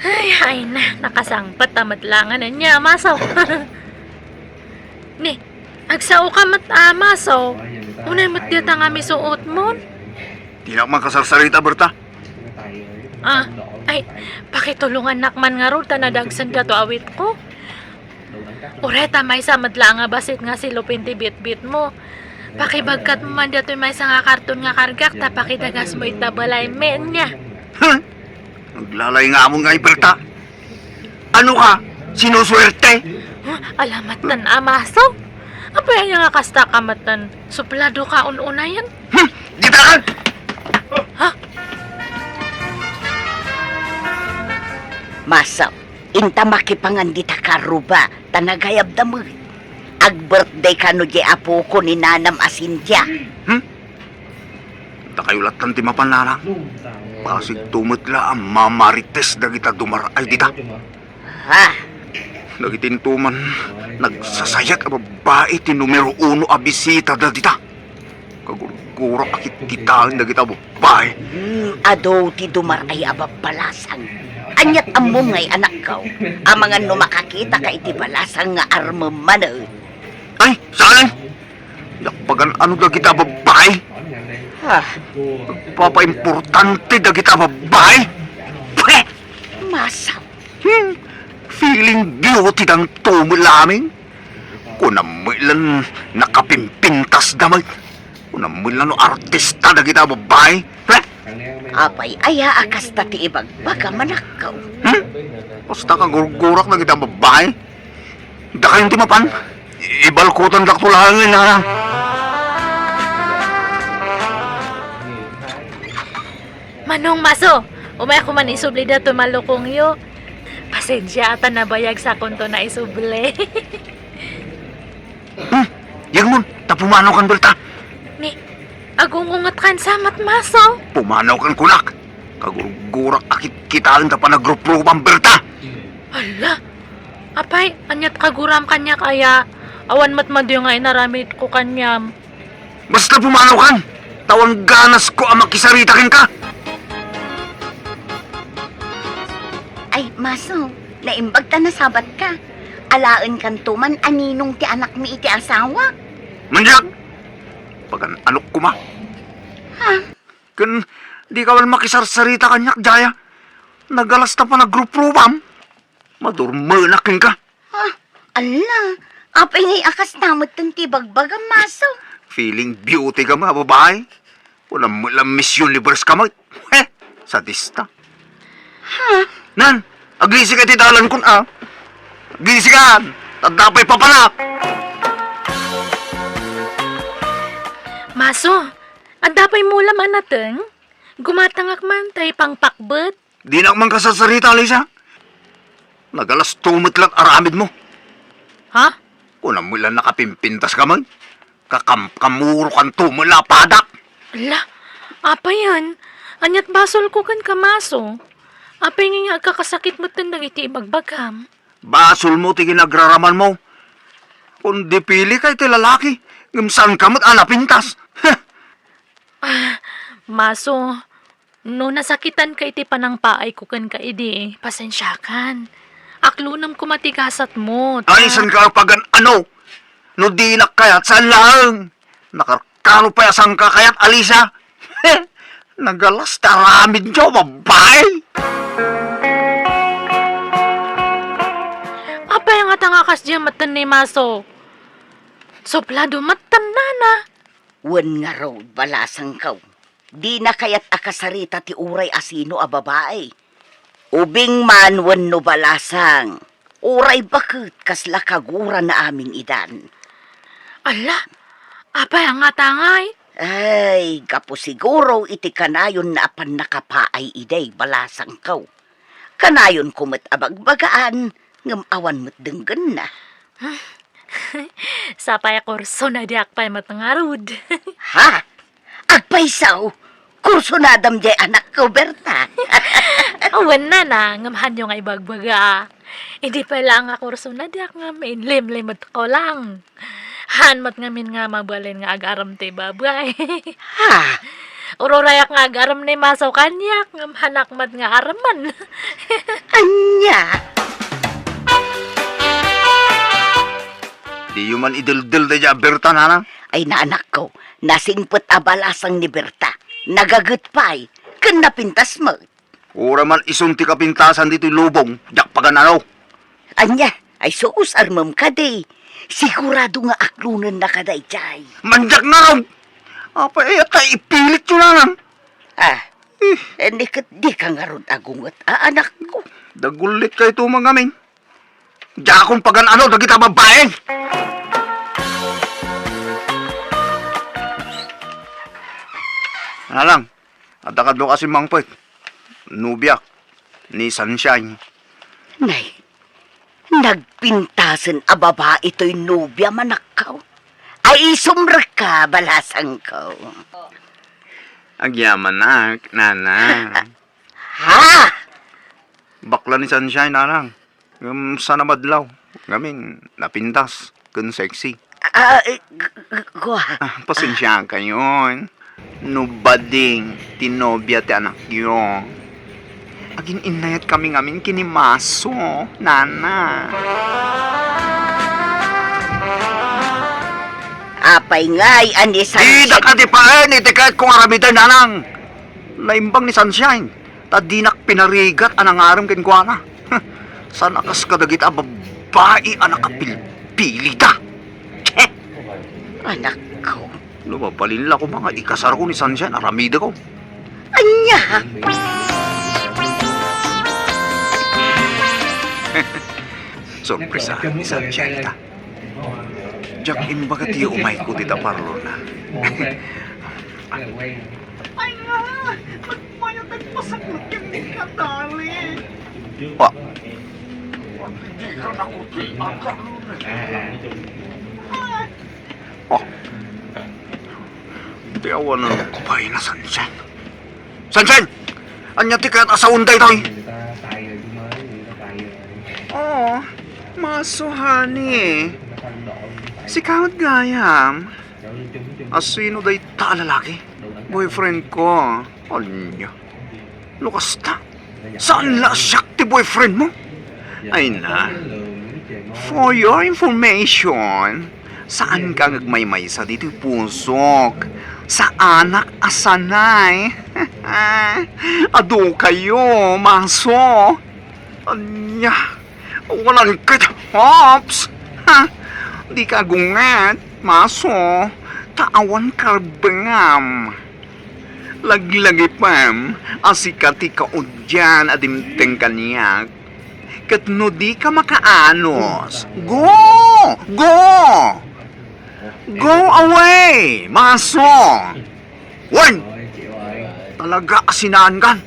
Ay, ay na, nakasangpet a met laengen ania, Masaw. Ni, agsao ka met a, Masaw. Unay met dita nga misuotmon. Dinak man kasarsarita, Berta. Ah, ay, pakitulongannak man ngarud ta nadagsen gato awitko. Uray ta maysa met laeng a bassit nga silupin ti bitbitmo. Pakibagkatmo man datoy maysa nga karton nga kargak ta pakidagasmo ita balaymi ania. Huh? Aglalay nga amon nga iberta. Ano ka? Sinusuwerte? Huh? Alamat tan amaso. Apay aya nga kasta ka met tan suplado ka un-unayen? Hmm, ditakan! Ha? Maso, inta makipangan dita karuba, ta nagayabda met. Ag-birthday kano di apoko ni nanam a Cynthia. Hmm? Dakayo lattan ti mapan, nanang. Pasigto met la a mamarites dagita dumar-ay dita. Ha? Dagiti intoman, nagsasayat a babbai ti numero uno a bisitada dita. Kagurgurak a kitkitaen dagita babbai. Hmm, adu ti dumar-ay a babbalasang. Aniat ammom ngay, anakko, amangan no makakitaka iti balasang nga armem manen. Ay, saan? Diak pagan-ano dagita babbai. Ha? Papaimportante dagita babbai. Pwe! Masaw. Hmm, feeling beauty danto met la amin. Kunam met lan nakapimpintasda met. Kunam met lan no artista dagita babbai. Heh? Apay aya a kasta ti ibagbagam, anakko? Hmm? Basta kagurgurak dagita babbai. Dakayon ti mapan. Ibalkutandakto laeng, nanang. Manong Maso, umayak man isubli daytoy malukongyo. Pasensia ta nabayag sakonto naisubli. Hmm, yegmon, ta pumanaw kan Berta. Ni, agungunget kan samat, Maso. Pumanaw kan kunak. Kagurgurak a kitkitaen ta panagruprupan, Berta. Ala, apay, aniat kaguram kaniak aya? Awan met madi nga inaramidko kaniam. Basta pumanaw kan, ta awan ganasko a makisarita kenka. Ay, Maso, naimbag ta nasabat ka. Alaen kanto man a ninong ti anakmi iti asawa. Maniak! Pagan-anok koma. Ha? Ken di ka man makisarsarita kaniak, Jaya. Nagalas ta panagrupruam. Madurmenak kenka. Ah, ala, apay ngay a kasta met ti bagbagam, Maso? Feeling beauty ka, mga babae. Kunam met la Miss Universe ka met. Heh, sadista. Ha? Nan, agisi ka ti dalan kun, ah. Agisi ka, tadda pay papanak. Maso, adda pay mulam a nateng? Gumatangak man tay pangpakbet. Dinak man kasarsarita, Lisa. Nagalasto met la aramidmo. Ha? Kunam met la nakapimpintas ka man. Kakamkamuro kanto met la padak. Ala, apayen? Ania't basolko kenka, Maso? Apay ngay nga agkakasakit metten dagiti ibagbagam? Basolmo ti ginagraramanmo. Kun dipilika iti lalaki, ngem saanka met a napintas. Heh! Ah, Maso, no nasakitanka iti panangpaayko kenka idi, pasensiakan. Aklonem koma ti gasatmo, ta Ay, saanka a pagan-ano? No dinak kayat, saan laeng? Nakarkaro pay a saanka kayat, Alisa? Nagalas ti aramidyo, babae! Apay ngata nga kasdiay metten ni Maso? Suplado metten, nana. Wen ngarud, balasangko. Dina kayat a kasarita ti uray asino a babae. Ubing man wenno balasang, uray baket kasla kagurana amin idan. Ala, apay a ngata ngay? Ay, gapu siguro iti kanayonna a pannakapaay idiay balasangko. Kanayonko met a bagbagaan, ngem awan met denggenna. Sapay a kursona diak pay met ngarud. Ha? Agpayso, kursonadam diay anakko, Berta. Wen, nana, ngem haanyo nga ibagbaga. Idi pay laeng a kursona diak ngem inlimlimetko lang. Haan met ngamin nga mabalin nga agarem ti babae. Ha? Ururayak nga agarem ni Maso kaniak, ngem haanak met nga aremen. Ania? Diyo man ideldel daydiay a Berta, nanang? Ay, anakko, nasingpet a balasang ni Berta. Nagaget pay, ken napintas met. Uray man isun ti kapintasan ditoy lubong, diak pagan-ano. Ania, ay sus, armem kadi. Sigurado nga aklonennaka daydiay. Mandiak ngarud! Apay aya ta ipilityo, nanang? Ah, eh, ni ket dika ngarud agunget a anakko. Dagulitkayto man ngamin. Diakon pagan-ano dagita babaeng! Nanang, adda kadlo kasi mangpet. Nobiak ni Sunshine. Nay, nagpintasen a babai toy nobia, anakko. Ay, isumrekka, balasangko. Agyamanak, nanang. Ha? Bakla ni Sunshine, nanang. Ngem saan a madlaw. Ngamin, napintas ken sexy. Ah, eh, g-, g-, gua. Ah, pasensiakayon. No bading ti nobia ti anakyo, agin-innayatkami ngamin ken ni Maso, nana. Apay ngay a ni Sunshine? Didak adipaen iti kayatko nga aramiden, nanang. Naimbag ni Sunshine. Ta dinak pinarigat a nangarem kenkuana. Saan a kas kadagita a babbai a nakapilpilida. Che! Anakko. No mabalin la koma nga ikasarko ni Sunshine, aramideko. Ania? Sorpresa ni Sunshine ta. Diak imbaga ti umayko dita parlorna. Ay nga! Nagmayat, nagpasaklek ken ni Kadali. Ah. Dira na ko ti agano. Ah. Ah. Ti awanan ko pay na, Sunshine. Sunshine! Ania ti kayat a saon daytoy? Oo, Maso, honey. Sika met gayam. Asino dayta a lalaki? Boyfriend ko. Ania? No kasta, saan la a siak ti boyfriend mo? Ay na. For your information, saanka nga agmaymaysa ditoy pusok. Saanak a sanay. Adu kayo, Maso. Ania? Awanan ket, Hops! Ha? Dika agunget, Maso, ta awan karbengam. Laglagipem a sika ti kaudian a dimteng kaniak. Ket no dika makaanos, go! Go! Go away, Maso! Wen! Talaga a sinaankan.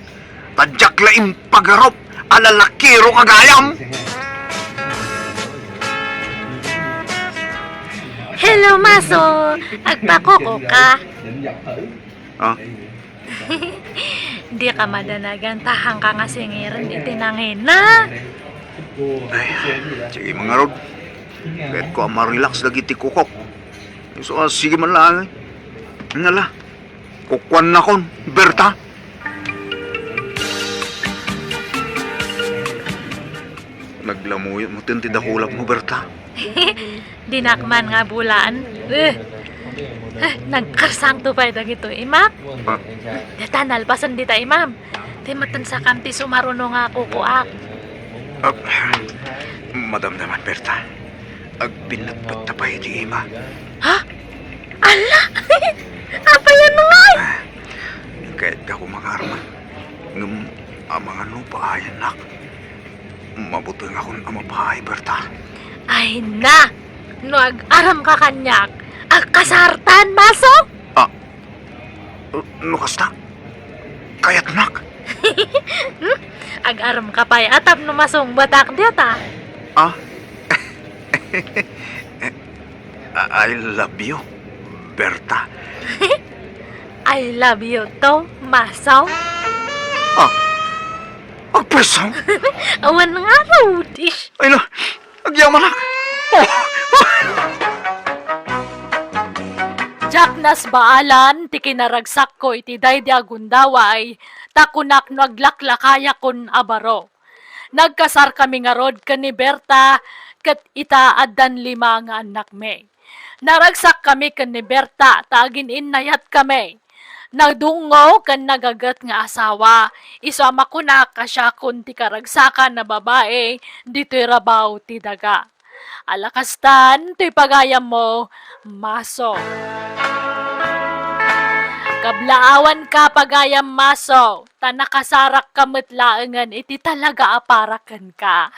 Ta diak la impagarup a lalakiro ka gayam. Hello, Maso. Agpakukuka. Ah? Dika madanagan, ta haanka nga singiren iti nangina. Ay, sige, mangarud. Kayatko a ma-relax dagiti kukok. Isu a sige man laeng. Nala, kukuannakon, Berta. Naglamuyot mo ti dakulak mo, Berta. Dinak man nga bulaan. Eh, eh, nagkarsangto pay dagito imak. Ah. Deta nalpasen dita imam. Ti metten sakam ti sumaruno nga kukuak. Ah, madamdaman, Berta. Agbinnetbetta pay ti ima. Ha? Ala! Apayan ngay? Ah, kayat ka ko makarman. Ngem amangan no paayannak. Mabutengakon a mapaay, Berta. Ay na! No ag-aramka kaniak, agkasartan, maso? Ah, no kasta, kayatnak. Hmm? Ag-aramka pay a tapno masungbatak dita. Ah? I love you, Berta. I love you too, maso. Ah, agpayso? Awan nga, Rudish. Ay na, agyamanak. Oh. Diak nasbaalan ti kinaragsakko iti daydi a gundaway, ta kunak no aglaklakayakon a baro. Nagkasarkami ngarud ken ni Berta, ket ita addan lima nga annakmi. Naragsakkami ken ni Berta ta agin-innayatkami. Nadungngo ken nagaget nga asawa, isu a makunak a siakon ti karagsakan a babai ditoy rabaw ti daga. Ala kastan toy pagayammo, maso. Kablaawanka, pagayam maso, ta nakasarakka met laengen iti talaga a para kenka.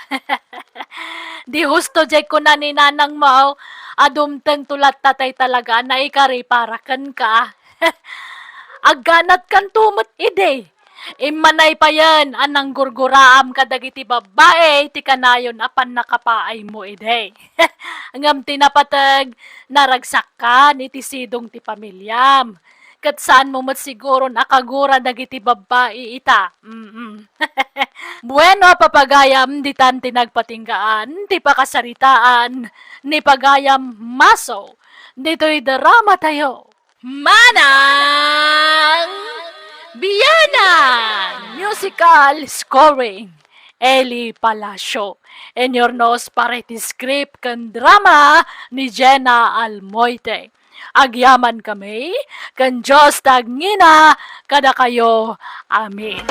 Di husto diay kuna ni nanangmo a dumtengto latta tay talaga a naikari para kenka. Agganatkanto met idi. Immanay payen a nanggurguraam kadagiti babbai ti kanayon a pannakapaaymo idi. Ngem ti napateg, naragsakkan iti sidong ti pamiliam. Ket saanmo met siguron a kagura dagiti babbai ita. Mm. Bueno, papagayam, ditan ti nagpatinggaan ti pakasaritaan ni pagayam maso ditoy drama tayo. Manang Biyanan! Musical scoring, Eli Palacio. Inurnos para iti script ken drama ni Jenna Almoite. Agyaman kami, ken Dios ti agngina kadakayo. Amen.